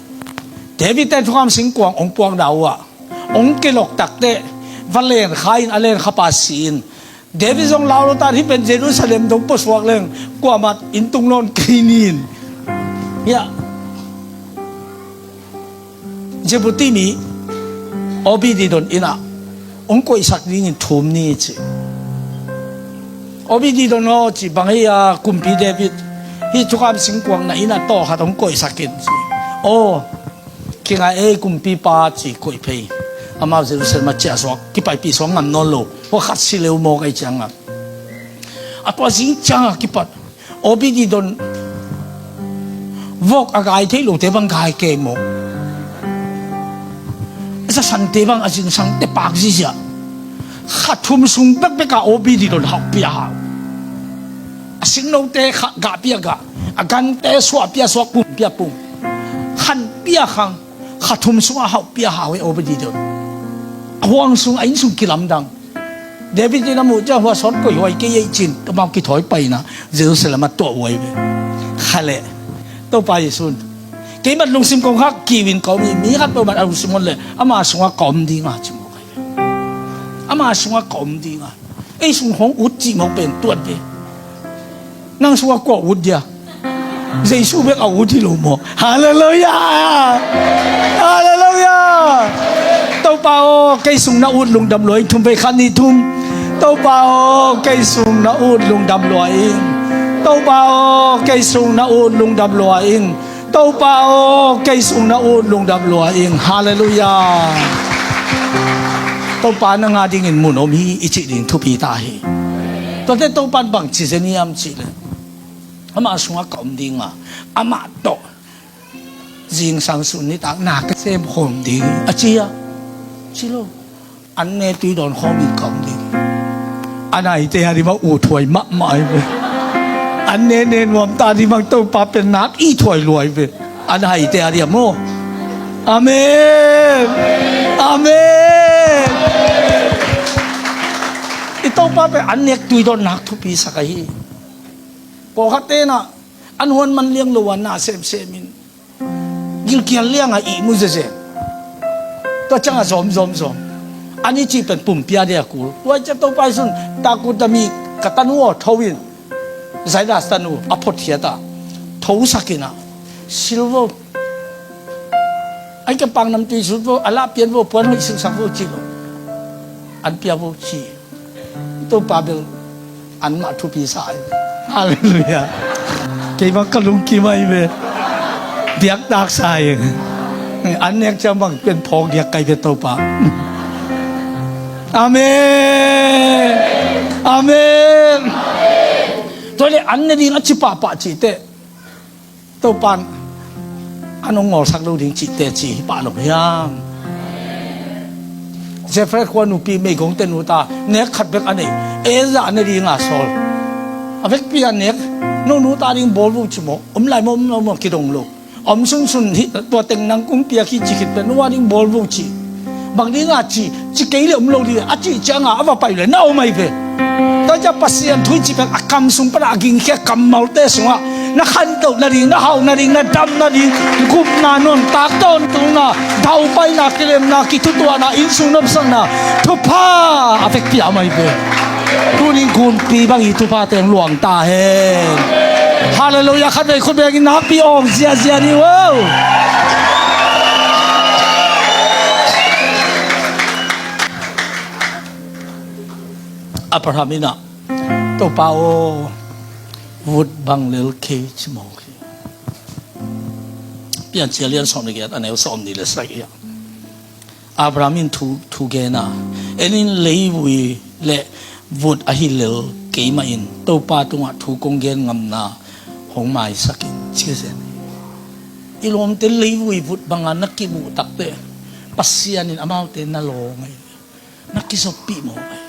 David ten thukham singkuang hong puakna uhah hong kilok takteh va len kha in a len khapa si in David zong lau lo tan hih pen Jerusalem dong puasuak leng kuamah inn tung nawn kei nin. Hiah Jebuti mi Obededon innah hong koihsak dingin thum ni ci. Obededon aw ci bang hei a kumpi David hih thukham singkuang na innah tawkhat hong koihsak in ci. Aw kingai ei kumpipa ci koih phei. Amau Jerusalem a ciahsuak kipaipih suak ngam nawn lo. Hua khat si leu mawk ei ciangah a tua zing ciangah kipat Obededon vok a gai thei lote bang gai kei mawk. Zasante bang a zingsang te pak zizia. Kha thum sung bekbek a O P D don hauh pia hau. A singnote kha gah pia gah, a gante suah pia suah, pum pia pum. Khan pia khang, kha thum sung a hauh pia hau e O P D don. A huang sung, a inn sung kilamdang. David in a muh ciang hua sawt koi huai kei ei cin, kamau kithawi paina Jerusalem a tuah huai ve. Kha leh Topa Jesu in, kei mat lungsim kong hak kiu in ka om hi, mi khat peuh mat a lungsim hon leh ama sungah ka om ding a ci mawk hi. Ama sungah ka om ding a. Ei sung hong ut cih mawk pen tuat ve. Nang sungah kua ut dia? Jesu bek a ut hi lo maw? Halleluiah! Halleluiah! Topa aw, kei sung na ut lungdam lua ing. Thum vei khat nih thum. Topa aw, kei sung na ut lungdam lua ing. Topa aw, kei sung na ut lungdam lua ing. Topa aw, kei sung na ut lungdam lua ing. Halleluiah! Topa nang a dingin mun om hi i cih ding thupi ta hi. Tuate Topa in bang ci zen hiam cih leh, ama sungah ka om ding a, amah tawh zingsang sun nitak na ka sem khawm ding a ci a, ci lo. An ne tui dawn khawm in ka om ding. An haite a ding bang ut huai mahmah hi ve. An ne ne nuam ta ding bang Topa pen nak it huai lua hi ve. An haite a ding maw. Amen. Amen. I Topa pen an nek tui dawn nak thupi sak ahi. Pawlkhat tenah an huan man liang lo a na semsem in gilkial liangah ihmu zeze. Tua ciangah zawm zawm zawm. An i cih pen pumpi a dia kul. Tua ciang Topa Jesu in takut a mi ka tanu aw tho in. Zaidas tanu a phot khiat a, thosak in a, sil vo. Ai ka paknamtui sut vo, a lah pian vo, puan hoih silsak vo ci lo. An pia vo ci. Topa bel anmah thupi sa hi. Halleluiah. Kei bang ka lungkim ahi ve. Biaktak sa hi. An nek ciang bang pen phawk diak kai ve Topa. Amen. Amen. Tua le an ne ding a ci pahpah cihte Topa in an hong ngawlsak lo ding cihte ci hi pah lo hiam? Jeffrey khua nupi meigongte nu ta nek khat bek a nei. Ezra a ne ding a sawl. A vekpi a nek, no nu ta ding bawl vo ci maw? Om lai maw, om lo maw, kidong lo. Om sunsun hi, tua teng nang kong piak hi ci khit pen no a ding bawl vo ci. Bang ding a ci, ci kei le om lo ding a cih ciangin a va pai le na om ahi ve. Tua ciang Pasian thu i cih pen a kam sung pan a gingkhia kammalte sungah na khantoh nading, na hau nading, na dam nading, gupna, nuntak tawntungna, daupaina, kilemna, kithutuahna, innsung nopsakna, thupha a vekpi a om ahi ve. Tunin gunpi bang i thuphate hong luang ta hen. Halleluiah. Khatvei khut bengin nakpi awng ziazia ni uh. Abraham in ah, Topa aw, vut bang lel kei ci mawk hi. Piancil a lian sawm le giat, a neu sawmnih le sagih ah Abraham in thu, thu gen a, en in, leivui le vut ahi lel keimah in Topa tungah thu kong gen ngamna hong maisak in, ci zen. I lawmte leivui vut banga na kimuh takteh Pasian in amaute na lawng ahi, na kizoppih mawk ahi,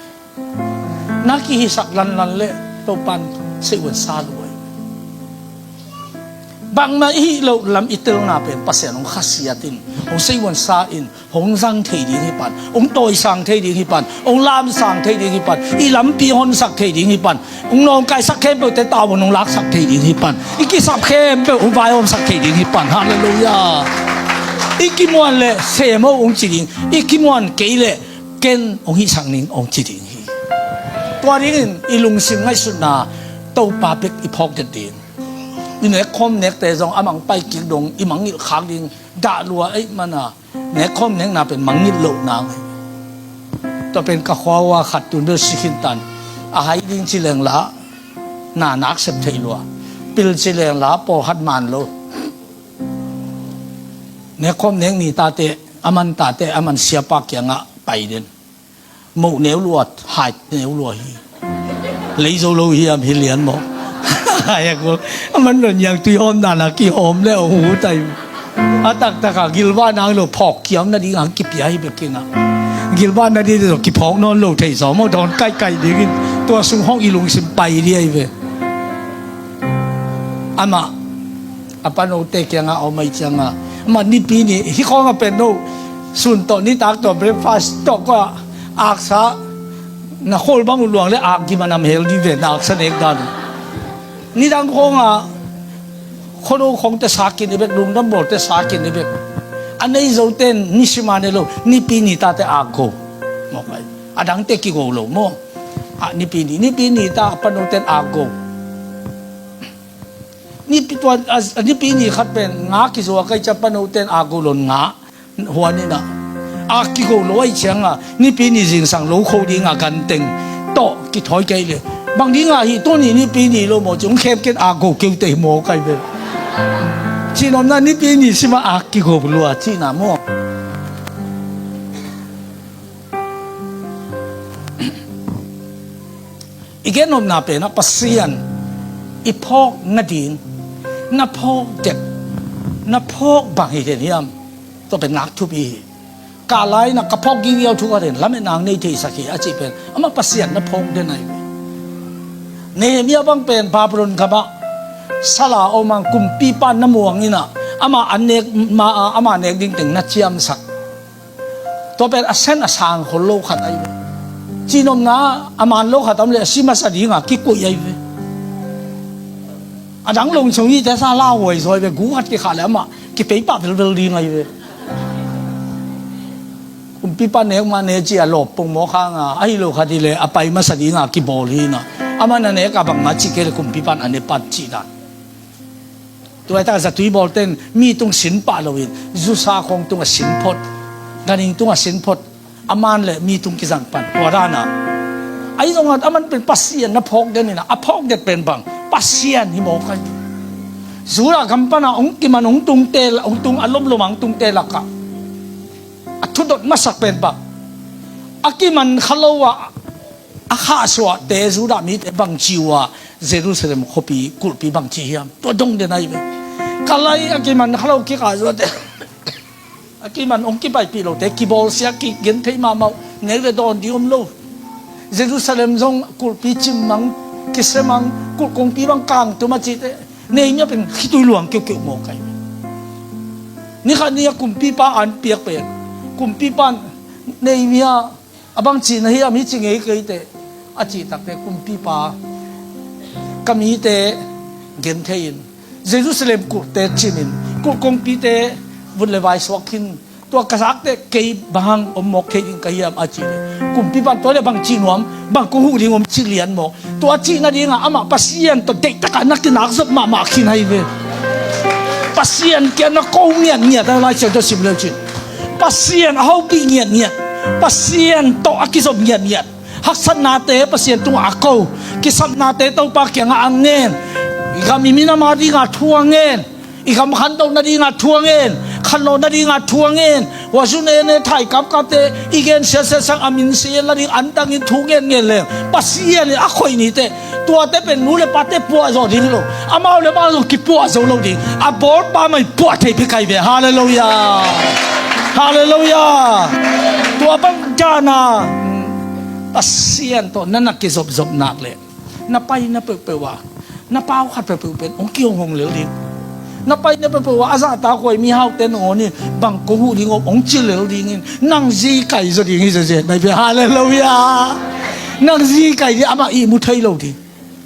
na kihisak lanlan le Topa in seihuan sa lo ahi. Bangmah i hih loh lam i telna pen Pasian hong khasiat in, hong seihuan sa in, hong zang thei ding hi pan, hong tawisang thei ding hi pan, hong lamsang thei ding hi pan, i lampi honsak thei ding hi pan, hong nawngkaisak khempeuhte tawh hong laksak thei ding hi pan, i kisap khempeuh hong vaihawmsak thei ding hi pan. Halleluiah. I kimuan le sem o hong ci ding, i kimuan kei le ken hong hihsak ning hong ci ding hi. Tua dingin i lungsim ngaihsutna Topa bek i phawk det ding. I nekkhawm nekte zong a mang pai kik dong i mangngilh khak ding dah lua ahih mana, nekkhawm nekna pen mangngilh loh nang hi. Tua pen ka khua uh a khat tun bel si khin tan, a hai ding ci leng la na nak sep thei lua, pil ci leng la pawlkhat man lo. Nekkhawm nek ni tate, a man tate, a man siapa kiangah pai den. Moh neu lua, hai neu lua hi. Lei zo lo hiam hi lian maw? Hai a kul. A man lo niang tui hawm dan a kihawm le a hu tai. A taktak a gilvah nang lo phawk kiam nading a kipia hi bek ing a, gilvah nading lo kiphawk nawn lo thei zaw maw, dawn kaihkaih dingin tua sung hong i lungsim pai ding ahi ve. Amah a panote kiangah a om ahih ciangah, amah Nipi ni hih khawng a pen no sun tawh nitak tawh breakfast tawh kua aksa na khawl bang uh luang le ak gim a nam hel ding ve, na aksa nek dan uh. Nidang khawngah khuado khawngte sa kin i bek, lungdam bawlte sa kin i bek. A nei zoten nisima ne lo, Nipi ni tate ak go. Mawk ai. A dangte kigo lo maw. A Nipi ni, Nipi ni ta a panoten ak go. Nipi tua, a, a Nipi ni khat pen nga kizuak ai cia panoten ak go lon nga. Huan in a, ak kigo lo ahih ciangah Nipi ni zingsang lo kho dingah ganteng tawh kithawi kei le, bang dingah hih tuni Nipi ni lo maw ci, hong khem ken ak go keu tei maw kai ve. Cihnopna Nipi ni simah ak kigo lua cihna maw. I gennopna penah Pasian i phawk nading na phawk det, na phawk bang hi den hiam? Tua pen ngak thupi hi. Ka lai na ka phawk ginggiau thu ka den, lametna nei theisak hi a cih pen amah Pasian na phawk den ahi ve. Nehemiah bang pen Babylon gamah sala om ang kumpipa na muang inah amah a nek ma a amah nek dingteng na ciamsak. Tua pen a sen a sang khol lo khat ahi ve. Cihnopna a man lo khat om le a si masa dinga kikuih ahi ve. A dang lungsung hite sa lauhuai zaw ahi ve, gu khat kikhah le amah kipeipah velvel ding ahi ve. Kumpipa nek mah ne ci a lawp pongmawk hanga ahi lo khat hi le a pai masa dinga kibawl hi na. Amah na nek a bangmah cih kei le kumpipan a ne pan cih dan. Tua hi ta zatui bawlte in mi tung sin pah loin zusa khawng tungah sin phot, ganhing tungah sin phot, a man le mi tung kizang pan tua dana. Ahi zongah a man pen Pasian na phawk den ina, a phawk det pen bang Pasian hi mawk ai. Judah gam pana hong kiman hong tungte, hong tung a lomlom a hong tungte lakah a thudot masak pen bang a kiman kha lo a a khahsuahte Judah mite bangci uh a Jerusalem khuapi kulhpi bangci hiam? Tua dong den ahi ve. Ka lai a kiman kha lo kikah zuate a kiman hong kipaipih lote kibawlsia kigen thei mahmah uh, neu le dawn ding om lo. Jerusalem zong kulhpi cim mang, kise mang, kulh kongpi bang kangtum a cihte Nehemiah pen khitui luang keukeuh mawk ahi ve. Nikhat ni a kumpipa an piak pen kumpipa Nehemiah a bang cihna hiam hi ci ngei keite a cih takte kumpipa ka mite genthei in Jerusalem kulhte cimin kulh kongpite vut le vai suak khin tua ka zakte kei bang hang om mawk thei ding ka hiam a cih le kumpipan tua le bang cih nuam bang kong huh ding om cih lian mawk. Tua cih nadingah amah Pasian tawh deihtakah na kinak zop mahmah khin ahi ve. Pasian kiang na ko ngiatngiat a Lai Siangtho sim leu cin Pasian a hopih ngiatngiat, Pasian tawh a kizop ngiatngiat, haksatnate Pasian tungah a ko, kisapnate Topa kiangah a ngen, i gam i minam a dingah thu a ngen, i gam khantoh nadingah thu a ngen, khanlawh nadingah thu a ngen, huazu nene thai kapkapte i gen siasia sang a min sian nading antangin thu ngen ngen leng Pasian in a khoih nite. Tuate pen nu le pate puah zawh ding hi lo. Amau le amau zong kipuah zo lo ding. A bawlpa mah in puah thei phi kai ve. Halleluiah. Halleluiah. Tua bang dana Pasian tawh na na kizopzop nak le na paina peuhpeuh ah na pau khat peuhpeuh pen hong kihonghong lel ding. Na paina peuhpeuh ah a zahtak huai mihaute nangawn in bang kong huh ding om hong ci lel dingin nang zi kai zaw ding hi zezet mai ve. Halleluiah. Nang zi kai ding amah ihmu thei lo ding.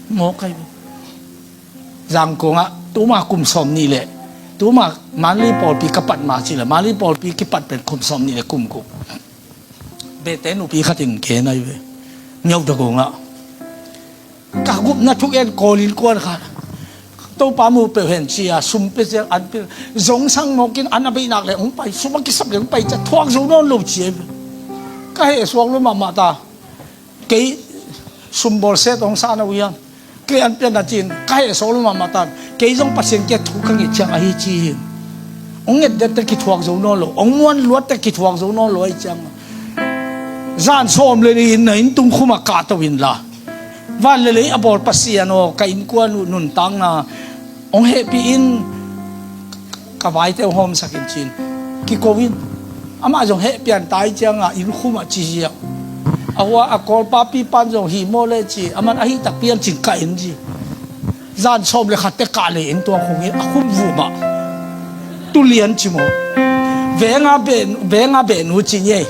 Mawk ahi ve. Zangkong ah tuma kum sawm nih le tuma Manli pawlpi ka pat ma ci le Manli pawlpi kipat pen kum sawm nih le kum guk. Bete nupi khat in gen ahi ve. Ngiauda kong ah ka gupna thuk en Kawl innkuan khat Topa mu peuh hen ci-a sum pia ciang an pia zong sang mawkin an a beihnak le hong pai, sum a kisap le hong pai ciah thuak zo nawn lo ci ahi ve. Ka heh suak lo mahmah ta. Kei sum bawlsia tawh hong sa na uh hiam? Kei an pian na cin ka heh suak lo mahmah tan. Kei zong Pasian kia thu ka nget ciang ahi ci hi. Hong nget dette kithuak zo nawn lo, hong muan luatte kithuak zo nawn lo ahi ciang zan sawm le li in na inn tung khumah kahto inla van le lei a bawl Pasian aw, ka innkuan uh nuntakna hong hehpih in. ka vaite uh hawmsak in ci-in kiko in. Amah zong heh pian tai ciangah inn khumah ci ziah. A hua a kawlpa pipan zong hi maw le ci, aman ahi takpi an cin kah in ci. Zan sawm le khatte kah le in tua khung in a khum vumah tulian ci maw. Venga beh, venga beh nu ci ngei.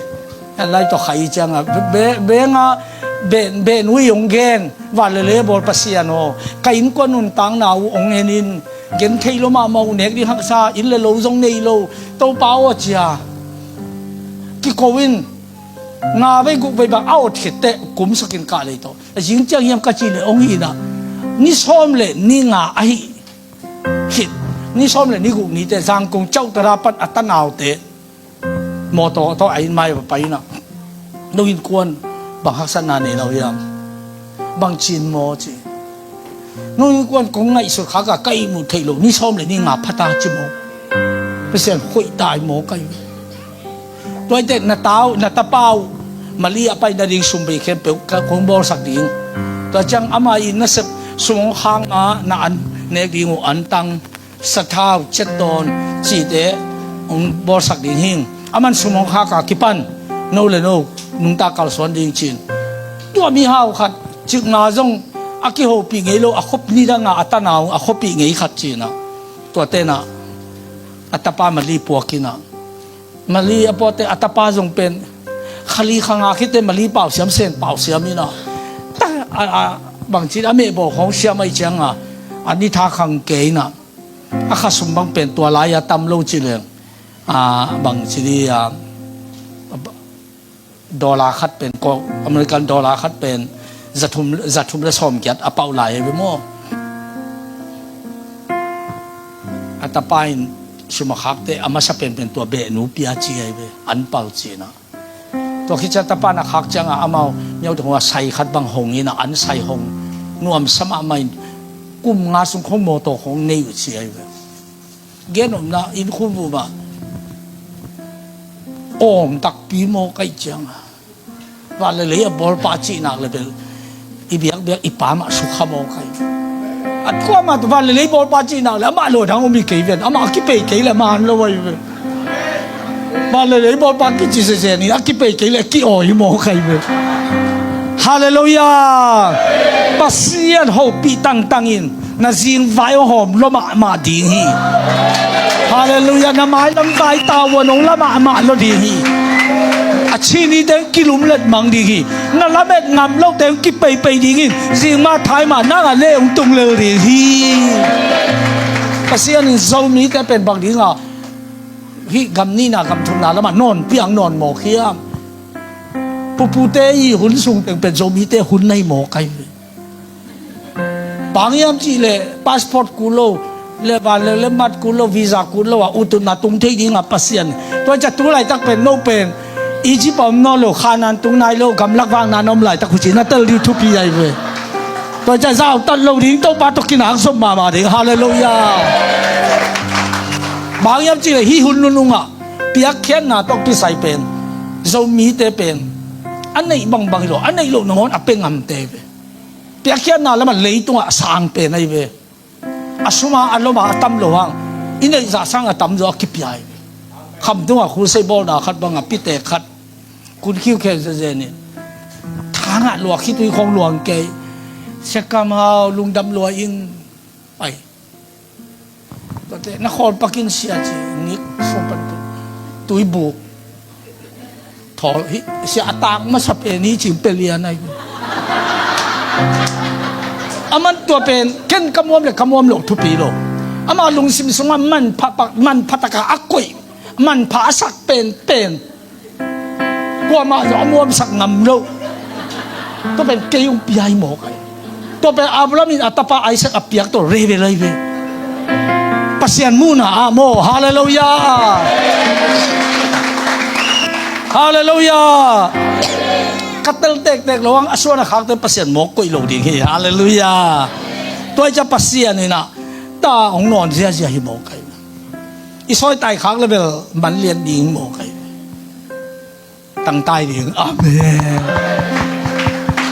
An lai tawh khai ciangah be, benga be, beh nu i hong gen. Van le lei a bawl Pasian aw, ka innkuan nuntakna uh hong en in. Gen thei lo mahmah uh, nek ding haksa, inn le lo zong nei lo. Topa aw cia kiko in. Nga vei guk vei bang a awt khit teh kumsak in kah lei tawh. A zing ciang hiam ka cih leh hong hi inah ni sawm le ni nga ahi khit, ni sawm le ni guk ni teh Zangkong Chauhtara pan a tanaute mawtaw tawh a inn mai va pai inah, "No innkuan bang haksatna nei lo hiam? Bang ci-in maw?" ci. "No innkuan kong ngaihsut khak a ka ihmu theih loh ni sawm le ni nga phata ci maw? Pasian hoih tai maw ka hi?" Tua hi teh na tau, na tapa uh Mali a pai nading sum bei khempeuh ka kong bawlsak ding. Tua ciang ama i nasep sum hong khak a na an nek ding uh antang, sathau, cetdawn cihte hong bawlsak ding hi. Aman sum hong khak a kipan no le no nungta kalsuan ding ci-in. Tua mihau khat, cikna zong a kihopih ngei lo, a khuap nidang a a tana uh a khuapih ngei khat ci-in ah, tua tenah a tapa Mali puak inah, Mali a puakte a tapa zong pen kha li kha nga khit teh Mali pau siam, Sen pau siam inah, ta, a, a, bang ci-in a mehbaw khawng siam ahih ciangah a ni tha khang kei inah, a kha sum bang pen tua lai-a tam lo ci leng, a, bang ci di, a, dollar khat pen, ko, American dollar khat pen zathum, zathum le sawmgiat a pauh lai hi ve maw. A tapa in sum a khak teh a masa penpen tua beh nu pia ci hi ve, an pal ci-in ah. Tua khit ciang tapa in a khak ciangah amau miau tungah sai khat bang hong inah, an sai hong nuamsa mahmah in, kum nga sung khong mawtaw khong nei uh ci hi ve. Gen omna inn khum vumah awm takpi maw ka hih ciangah, van le lei a bawlpa cihnak le bel i biakbiak i pa mah sukha maw ka hih. A kuamah tu van le lei bawlpa cihnak le amah lo dang om hi kei ven, amah a kipei kei le man lo ahi ve. Van le lei bawlpa kici zezen in a kipei kei le ki-awi maw ka hih ve. Halleluiah. Pasian hopih tangtang in na zingvai hong hawm lua mahmah ding hi. Halleluiah. Na mailam vai tavuan hong la mahmah lua ding hi. A chinite hong kilumlet mang ding hi. Na lamet ngam lote hong kipeipei ding in, zingmah thaimah nang a leh hong tung lel ding hi. Pasian in Zomite pen bang dingah hih gam nihna gam thumna lamah nawn piang nawn mawk hiam? Pupute i hun sung teng pen Zomite hun na hi mawk ahi ve. Bang hiam cih leh passport kul lo, le van le le mat kul lo, visa kul lo a ututna tung thei dingah Pasian. Tua ciah tu laitak pen no pen Egypt a om nawn lo, Khanaan tung nai lo, gamlak vakna na om laitak huci na tel ding thupi ahi ve. Tua ciah zautat lo ding, Topa tawh kinak zom mahmah ding. Halleluiah. Bang hiam cih leh hih hun nunungah piakkhiatna tawh kisai pen Zomite pen a neih bangbang hi lo, a neih loh nangawn a pia ngamte ve. Piakkhiatna lamah leitungah a sang pen ahi ve. A suma a loma a tam lo hang i neih zah sang a tamzaw a kipia ahi ve. Khamtungah khusei bawlna khat bangah pitek khat kun khiukhen zezen in, thangah lua khitui khong luang kei, siakam hau lungdam lua in, ai, tuate na khawl pakin sia ci, nik sung pan tu, tuibuk thawl hi sia a tak masa pen hi cing pelian ai. Aman tua pen ken ka muam le ka muam lo thupi lo. Ama lungsim sungah manpha pak, manpha taka a koih, manpha a sak pen pen kuamah zong a muamsak ngam lo. Tua pen kei hong pia hi mawk ai. Tua pen Abraham in a tapa Isaac a piak tawh revel ai ve. Pasian muhna ah maw. Halleluiah. Halleluiah. Ka tel tektek lo ang a suan a khakte Pasian mawk koih lo ding hi. Halleluiah. Tua hi ca Pasian in ah ta hong nawn ziazia hi mawk ai. I sawitai khak le bel manlian ding mawk ai. Tangtai ding. Amen.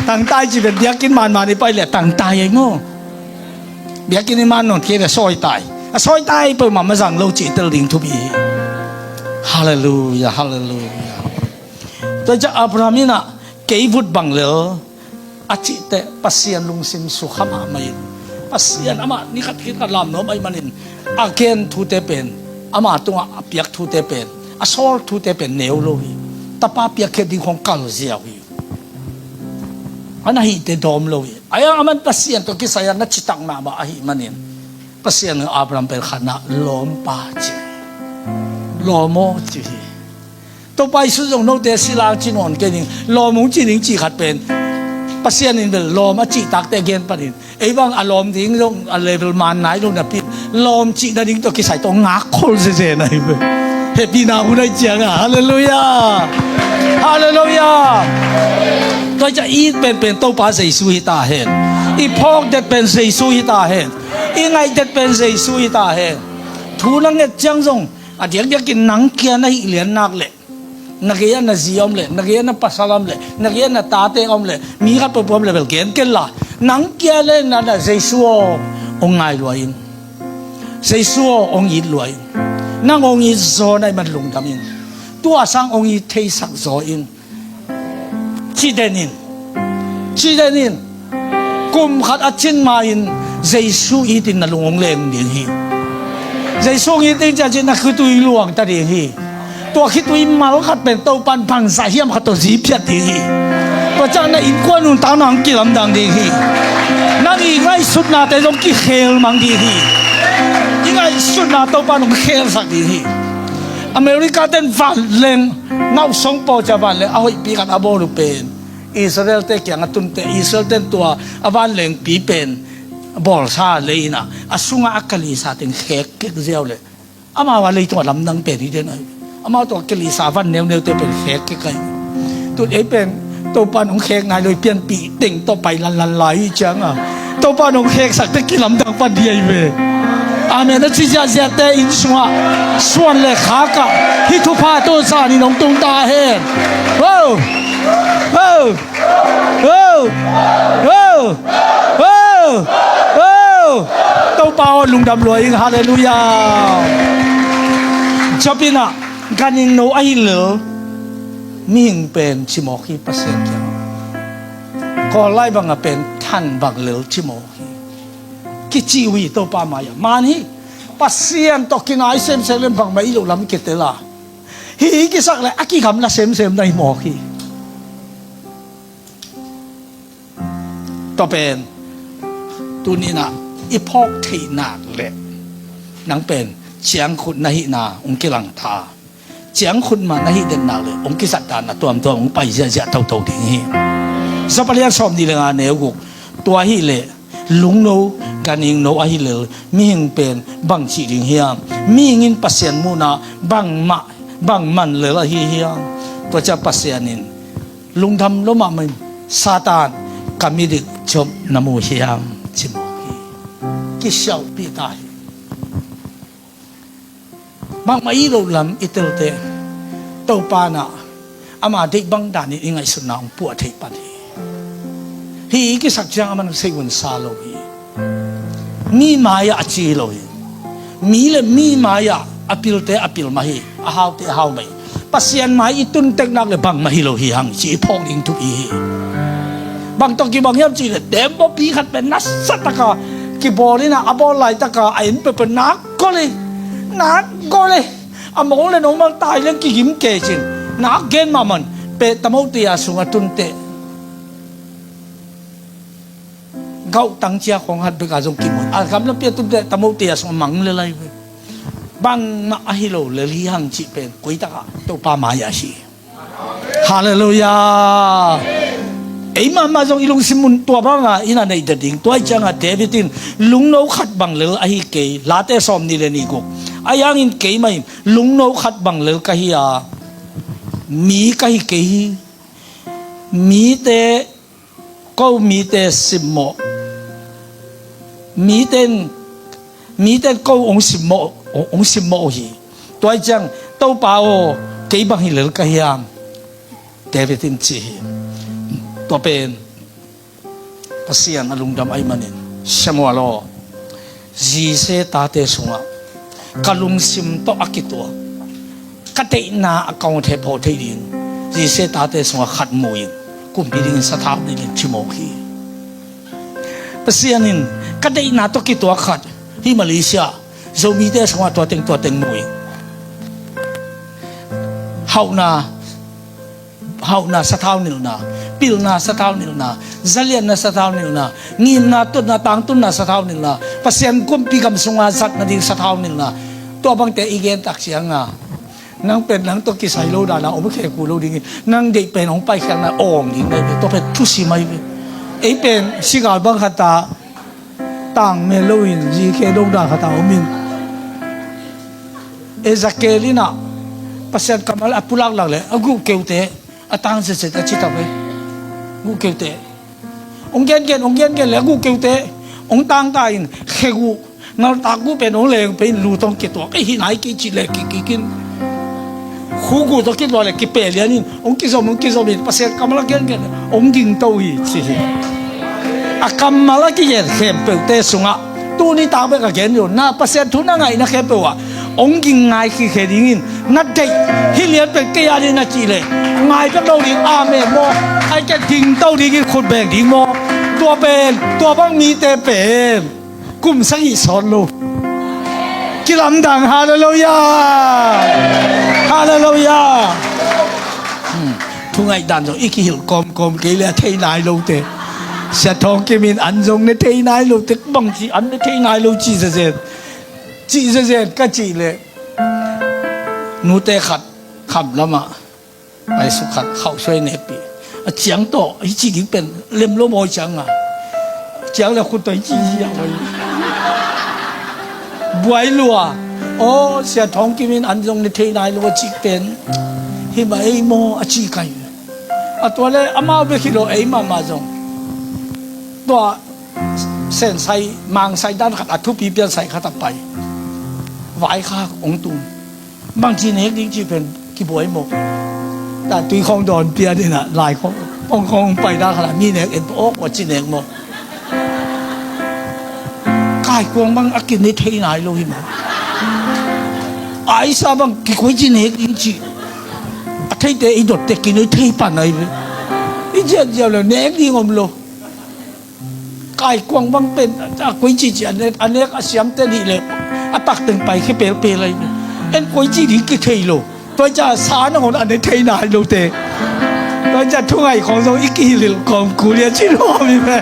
Tangtai ci ve, biakinn manman i pai le tangtai ai maw. Biakinn i man nawn kei ve sawitai. A sawi tai peuhmah mazang lo cih tel ding thupi hi. Halleluia, halleluia. Tua ciah Abraham in ah, kei vut bang lel a cih teh Pasian lungsim sukha mahmah in, Pasian amah ni khat khit khat lamnuam ahih manin a gen thute pen, ama tungah a piak thute pen, a sawl thute pen neu lo hi. Tapa piakkhiat ding khawng kal ziau hi. A na hihte dawm lo hi. A yang a man Pasian tawh kisai a na citak mahmah ahih manin Pasian in Abraham pen khatna lawmpa ci, lawm aw ci hi. Topa Jesu zong note silang ci nawn kei ning, lawm hong ci ning ci khat pen Pasian in bel lawm a cihtakte gen panin ei bang a lawm ding zong a level man nai lo napi lawm cih nading tawh kisai tawh ngak khol zeze na hi ve. Hehpihna hun ahi cianga, halleluia, halleluia. Tua ciah i it penpen Topa Jesu hi ta hen. I phawk det pen Jesu hi ta hen. I ngaih det pen Jesu hi ta hen. Thu na nget ciang zong a diakdiakin nang kia na hih lian nak leh, na gei-ah na zi a om leh, na gei-ah na pasal a om leh, na gei-ah na tate a om leh, mi khat peuhpeuh a om leh bel gen ken la. Nang kia le na na Jesu aw, hong ngai lua in. Jesu aw, hong it lua in. Nang hong it zaw na hih man lungdam in. Tua sang hong it theisak zaw in. Ci den in. Ci den in. Kum khat a cin ma-in Jesu itin na lung hong leng ding hi. Jesu hong it ding ciang cin na khitui luang ta ding hi. Tua khitui mal khat pen Topan bangzah hiam khat tawh zi phiat ding hi. Tua ciang na innkuan nuntakna hong kilamdang ding hi. Nang i ngaihsutnate zong kikhel mang ding hi. I ngaihsutna Topan hong khelsak ding hi. America ten vanleng nauhsong paw cia vanleng a hoihpi khat a bawl uh pen Israel te kiang a tunte Israel ten tua a vanlengpi pen bawlsa lei inah a sungah a kalisa teng khek kek ziau leh amau a leitungah lamdang pen hi den ahi. Amau tawh a kalisa van neuneute pen khek kek ahi. Tun ei pen Topan hong khek nai lo i pianpih teng tawh pai lanlan lai hi cianga Topan hong kheksak te kilamdang pan hi ahi ve. Amen. A ci ziahziahte inn sungah suan le khakah hih thupha tawh zan in hong tung ta hen. Ho! Ho! Ho! Ho! Ho! Ho! Topa aw lungdam lua ing, halleluia. Job in ah ganhing no ahi lel mihing pen cimawk hi Pasian kiang. Kawl lai bangah pen than bang lel cimawk hi. Kici uh hi Topa mai-ah man hi. Pasian tawh kinai semsem le bangmah i loh lam kitel a hih kisak le a kigamla semsem na hi mawk hi. Tua pen tuninah i phawk theih nak leh nang pen ciangkhut na hihna hong kilangtha. Ciangkhut mah na hih den nak leh hong kisat dan a tuamtuam hong pai ziahziah toto ding hi. Job a lian sawm nih le nga neu guk. Tua hileh lungno ganhing no ahi lel mihing pen bang cih ding hiam? Mihing in Pasian muhna bangmah bang man lel ahi hiam? Tua ciah Pasian in lungdam lo mahmah in Satan ka midik Job na mu hiam ci mawk hi. Kisiauhpih ta hi. Bangmah i loh lam i telte Topa nah ama deih bang danin i ngaihsutna hong puah theih pan hi. Hih i kisak ciang a man sei hunsa lo hi. Mi mai-ah a ci lo hi. Mi le mi mai-ah a pilte a pil mah hi. A haute a hau mah hi. Pasian mai i tuntek nak le bangmah hi lo hi hang ci i phawk ding thupi hi. Bang tawh kibang hiam cih le tembaw pi khat pen nasataka kibawl inah a bawl laitaka a en peuhpeuh nak gol hi. Nak gol hi. A mong le nongmal tai leng kigim kei cin nak gen mahmah in peh tamote a sung a tunteh gauh tangcia khawng hat beka zong kimuan a gamlapi a tunteh tamote a sung a mang le lai ve. Bangmah ahi lo lel hi hang cih pen kuitakah Topa mai-ah hi. Halleluia. Ei mahmah zong i lungsim mun tua banga i na neih ta ding. Tua ih cianga David in lungno khat bang lel ahi kei. Late sawm nih le nih guk. A yangin keimah in lungno khat bang lel ka hi a mi ka hi kei hi. Mite ko mite simmawh miten miten ko hong simmawh hong simmawh uh hi. Tua ih ciang Topa aw kei bang hi lel ka hiam? David in ci hi. Tua pen Pasian a lungdam ahih manin Samuel aw Zise tate sungah ka lungsim tawh a kituak, ka deihna a kaung thep haw thei ding Zise tate sungah khat mu in, kumpi dingin sathau nilh in ci mawk hi. Pasian in ka deihna tawh kituak khat hi Malaysia, Zomite sungah tua teng tua teng mu in. Hauhna, hauhna sathau nilhna, pilna sathau nilhna, zalianna sathau nilhna, ngimna, tutna, tangtunna sathau nilhna, Pasian kumpi gam sunga zatna ding sathau nilhna. Tua bangte i gen tak cianga nang pen nang tawh kisai lo dana om khek uh lo dingin, nang deih pen hong paikhiatna awng ding, tua pen thusim ahi ve. Ei pen sigal bang khata tang mel loin zikhe dongdan khata omin, Ezekiel in ah Pasian kammal a pulak lak le a guh keute a tang zetzet a ci tak ve. Guh keute hong gengen, hong gengen le a guh keute hong tangta in khe guh, ngaltak guh pen hong leng pe in lu tawh kituak ei hi nai kei cih le kikikin, khu guh tawh kituak le kipeh lianin hong kizom, hong kizom in Pasian kammal a gengen le hong gingto hi ci hi. A kammal a kigen khempeuhte sungah tuni tak bek a gen lo na, Pasian thu na ngaihna khempeuh ah hong ging ngai khikhe dingin na deih hi lian pen kei a ding na cih leh ngai bek lo ding. Amen maw? Ai ke dingto dingin khut beng ding maw? Tua pen, tua bang mite pen kum sagih sawt lo. Kilamdang, halleluiah. Halleluiah. Hmm. Thu ngaihdan zong i kihilh kawmkawm kei le a thei nai lote, Sia Thawng Kim in an zong ne thei nai lote, bangci an ne thei nai lo cih zezen, cih zezen ka cih leh nute khat kham lamah paisuk khat khauhsuai nekpih a ciang tawh hi ci ding pen lem lo mawi cianga ciang le khut tawh hi ci hi a mawi. Buai lua. Aw, Sia Thawng Kim in an zong ne thei nai lo a cih pen hi mah ei maw a ci kai. A tua le amau bek hi lo, ei mahmah zong tua sensai mangsai dan khat a thupi piansai khat a pai vaikhak hong tung. Bangci nek ding cih pen kibuai maw? Tua tui khawng dawn pian inah lai khawng, khawng khawng pai dak hala mi nek en awk wa ci nek maw? Kaikuang bang a kinei thei nai lo hi maw? Aisa bang kikoi ci nek ding cih a theite i dotte kinei thei pan ai ve. I ziatziau le nek ding om lo. Kaikuang bang pen a koi cici a nek, a nek a siamte nih le a takteng pai khe pelpel ai. En koi ci ding kithei lo. Tua cia sa nangon a ne thei nai lote, tua cia thungai khong zong i kihilhilh kawm kulia ci lo mi ve.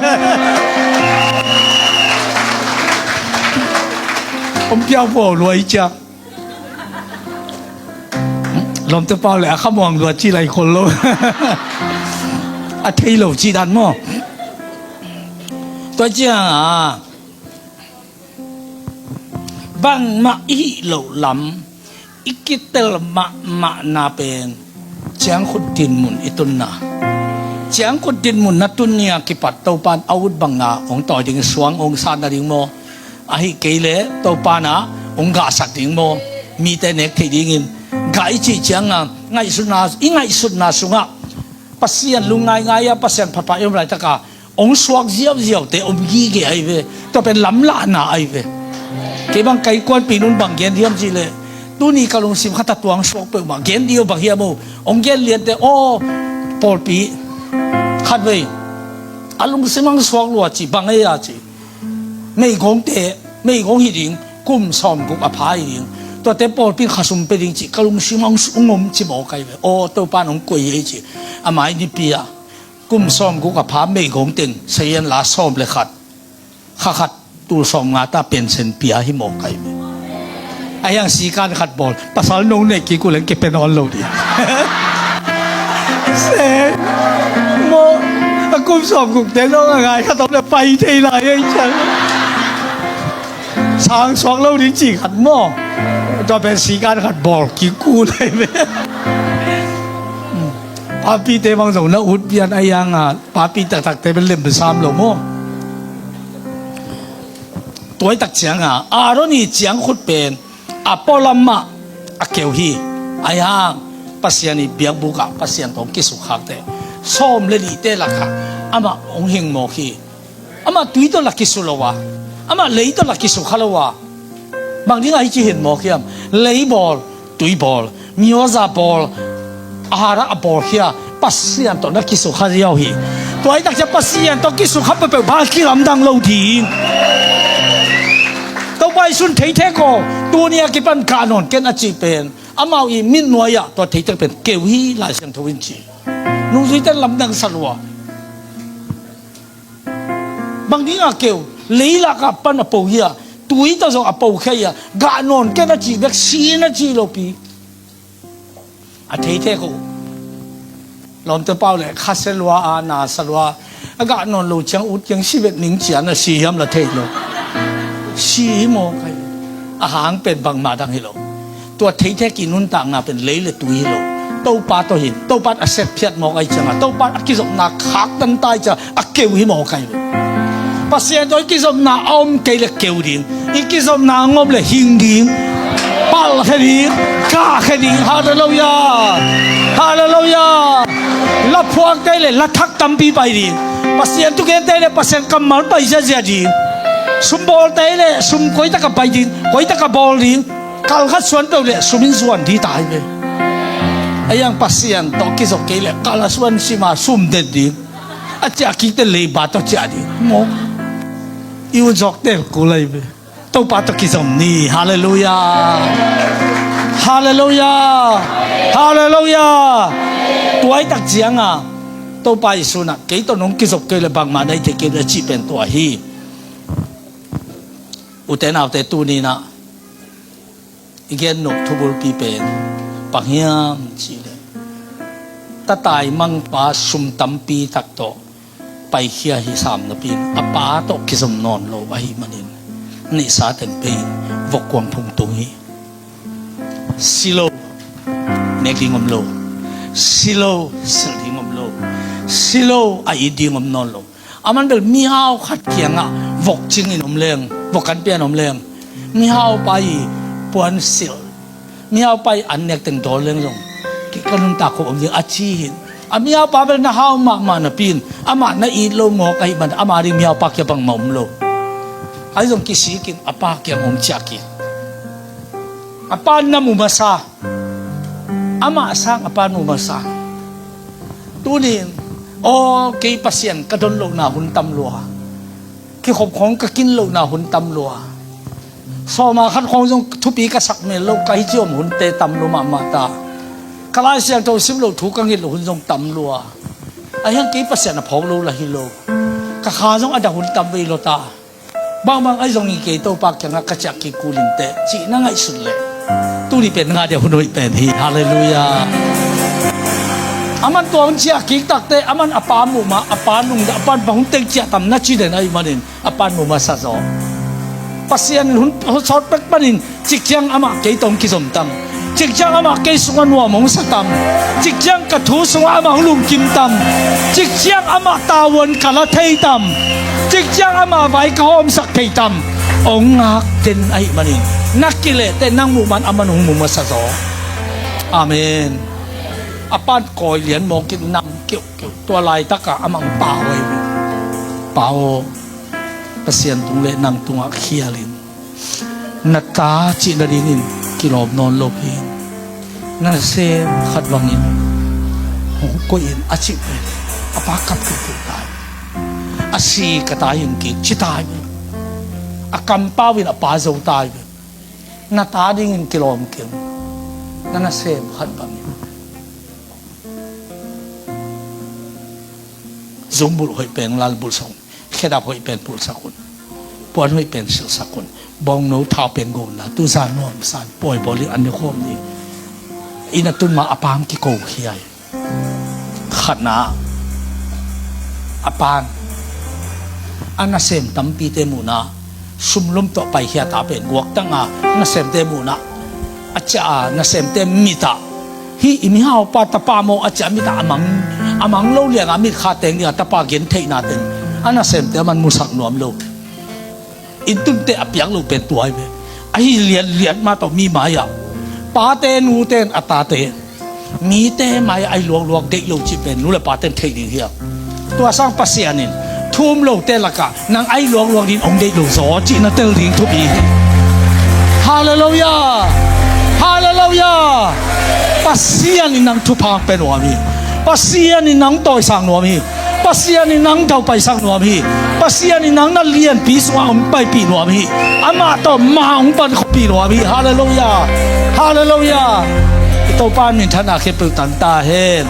Om piau pau lua i cia. Lawmte pau le a khamuang lua ci lai khol lo. A thei lo ci dan maw? Tua cianga bangmah i hih loh lam i kitel mahmahna pen ciangkhut dinmun i tunna. Ciangkhut dinmun na tun nia kipat Topan a ut bangna hong tawi ding, suang hong satna ding maw? Ahih kei leh Topan ah hong gahsak ding maw? Mite nek theih dingin gah i cih cianga ngaihsutna, i ngaihsutna sungah Pasian lungngaingai a Pasian phatphat i om laitaka hong suak ziauziaute om gige ahi ve. Tua pen lamlahna ahi ve. Kei bang ka innkuanpih nun bang gen hiam cih leh, tuni ka lungsim khat a tuang suak peuhmah gen dih uh bang hiam uh? Hong gen liante aw, pawlpi khatvei a lungsim hong suak lua ci bang ei a ci. Meigongte, meigong hi ding, kum sawmguk a pha hi ding. Tuate pawlpi in khasum pe ding ci ka lungsim hong, hong om ci mawk ahi ve. Aw, Topan hong koi ei ci. A mai nipi a kum sawmguk a pha meigong teng sayan la sawm le khat, kha khat tul sawmnga ta pensen pia hi mawk ahi ve. A hiang sikan khat bawl, pasal nong neih kik uh leng kipe nawn lo ding. Se maw, a kum sawmgukte nong a ngai khat om le pai thei lai ei ciang. Sang suak lo ding ci khat maw? Tua pen sikan khat bawl kik uh lai ve. Papite bang zong na ut pian a hianga papi taktakte pen lem sam lo maw? Tuaitak cianga Aaron i ciangkhut pen a pualam mah a keu hi. Ahi hang Pasian i biakbuk ah Pasian tawh hong kisukkhakte sawm le nihte lakah amah hong hing mawk hi. Amah tui tawh la kisu lo a, Amah lei tawh la kisukha lo a, bang dingah hih ci hin mawk hiam? Lei bawl, tui bawl, mioza bawl, a hara a bawl khia, Pasian tawh na kisukha ziau hi. Tua hi takcia Pasian tawh kisukha peuhpeuh bang kilamdang lo ding. Topa Jesu'n thei thek aw, tuni a kipan gah nawn ken a cih pen, amau i mitnuai-ah tua thei thek pen keu hi, Lai Siangtho in ci. Nungzuite lamdang sa lua. Bang dingah keu? Leilak ah pan a po hi a, tui tawh zong a po khia hi a, gah nawn ken a cih bek, si in a cih lopi. A thei thek uh. Lawmte pau le kha sia lua a, na sa lua a, gah nawn lo ciang ut ciang si vet ning cian a si hiam la thei lo. Si hi maw kai. A hang pen bangmah dang hi lo. Tua thei thek i nuntakna pen lei le tui hi lo. Topa tawh hi. Topa a set phiat mawk ahi ciangah, Topa a kizopna khaktan ta ahi ciangah a keu hi mawk ahi lo. Pasian tawh i kizopna a om kei le keu ding. I kizopna a om le hing ding. Palkhia ding. Kahkhia ding. Halleluiah. Halleluiah. La phuak kei le la thak tampi pai ding. Pasian thugente le Pasian kammal pai ziazia ding. Sum bawlte le sum koitak a pai ding, koitak a bawl ding. Kal khat suan peuh le sum in zuan ding ta hi ve. A yang Pasian tawh kizop kei le kal a suan sima sum den ding. A ciah kikte leiba tawh ciah ding maw? I ut zawk tel kul ahi ve. Topa tawh kizom ni. Halleluiah. Halleluiah. Halleluiah. Tua hi tak cianga Topa Jesu'n ah kei tawh nong kizop kei le bangmah na hi thei kei le a cih pen tua hi. Ute naute, tuninah i gen nop thubulpi pen bang hiam cihleh, tatai mangpa sum tampi tak tawh paikhia hi sam napi-in a pa tawh kizom nawn lo ahih manin neihsa teng pei vokkuang phung tung hi. Si lo nek ding om lo. Si lo silh ding om lo. Si lo a it ding om nawn lo. Aman bel mihau khat kiangah vok cingin om leng, vok kan pian om leng, mihaupa i puan silh, mihaupa i an nek teng dawl leng zong kei ka nuntak khop om ding a ci hi. A mihaupa bel na hau mahmah napi-in amah na it lo mawk ahih man ama ding mihaupa kia bangmah om lo. Ahi zong kisikin a pa kiang om ciah kik. A pa na mu masa. Amah sang a pa nu masa. Tunin, aw, kei Pasian ka don lohna hun tam lua. Kikhop khawng ka kin lohna hun tam lua. Sawma khat khawng zong thupi ka sak mel lo, ka hi ciom hunte tam lua mahmah ta. Ka Lai Siangtho sim lo thu ka ngit lo hun zong tam lua. Ahiang kei Pasian a phawk lo la hi lo. Ka kha zong a dah hun tam vei lo ta. Bangbang ahi zongin kei Topa kiangah ka ciah kik kul inteh cih na ngaihsut leh, tuni pen nga dia hun hoih pen hi. Halleluiah. Aman tua hun ciah kik takte aman a pa muh mah, a pa nungdah, a pan bang hun teng ciah tam na ci den ahih manin a pan muh masa zaw. Pasian in hun sawt pek panin Cikciang amah kei tawh kizom tam. Cikciang amah kei sungah nuam hong sa tam. Cikciang ka thu sungah amah hong lungkim tam. Cikciang amah tavuan ka la thei tam. Cikciang amah vai ka hawmsak thei tam. Hong ngak den ahih manin na kilehte nang muh man aman hong mu masa zaw. Amen. A pan kawi lian mawkin nam keuhkeuh tua laitakah amah hong pau ahi. Pau aw, Pasian tung le nang tungah khialin. Na ta cih nadingin kilawm nawn lo hi. Na nasem khat bangin hong koih in a cih pen a pa kap keuhkeuh ta hi. A si ka ta hi hong kik ci ta hi. A kampau in a pa zo ta hi. Na ta dingin kilawm keng. Na nasem khat bangin. Zumbulh hoih pen lalbulh sak un. Khedap hoih pen pulhsak un. Puan hoih pen silhsak un. Bawngno thau pen go un la. Tuzan nuamsa in pawi bawl in an ni khawm ni. Inn a tun ma a pa hong kiko khia hi. Khatna a pan a nasem tampite muhna sumlum tawh paikhia ta pen guaktanga nasemte muhna a ciah a nasemte mitah hih i mihaupa tapa maw a ciah mitah a mang, a mang lo lianga mitkha teng dinga tapa gentheihna teng a nasemte a man musak nuam lo. Inn tunte a piak lo pen tua hi ve. Ahi lianlian mah tawh mi mai-ah pate nute in a tate mite mai-ah ahi luakluak deih lo cih pen nu le pate in theih ding hi a. Tua sang Pasian in thu um lote lakah nang ai luangluang ding hong deih lo zaw cih na tel ding thupi hi. Halleluiah. Halleluiah. Pasian in nang thupha pia nuam hi. Pasian in nang tawisang nuam hi. Pasian in nang daupaisak nuam hi. Pasian in nang na lianpi sungah hong paipih nuam hi. Amah tawh ma hong pankhuapih nuam hi. Halleluiah. Halleluiah. I Topa in minthanna khempeuh tang ta hen.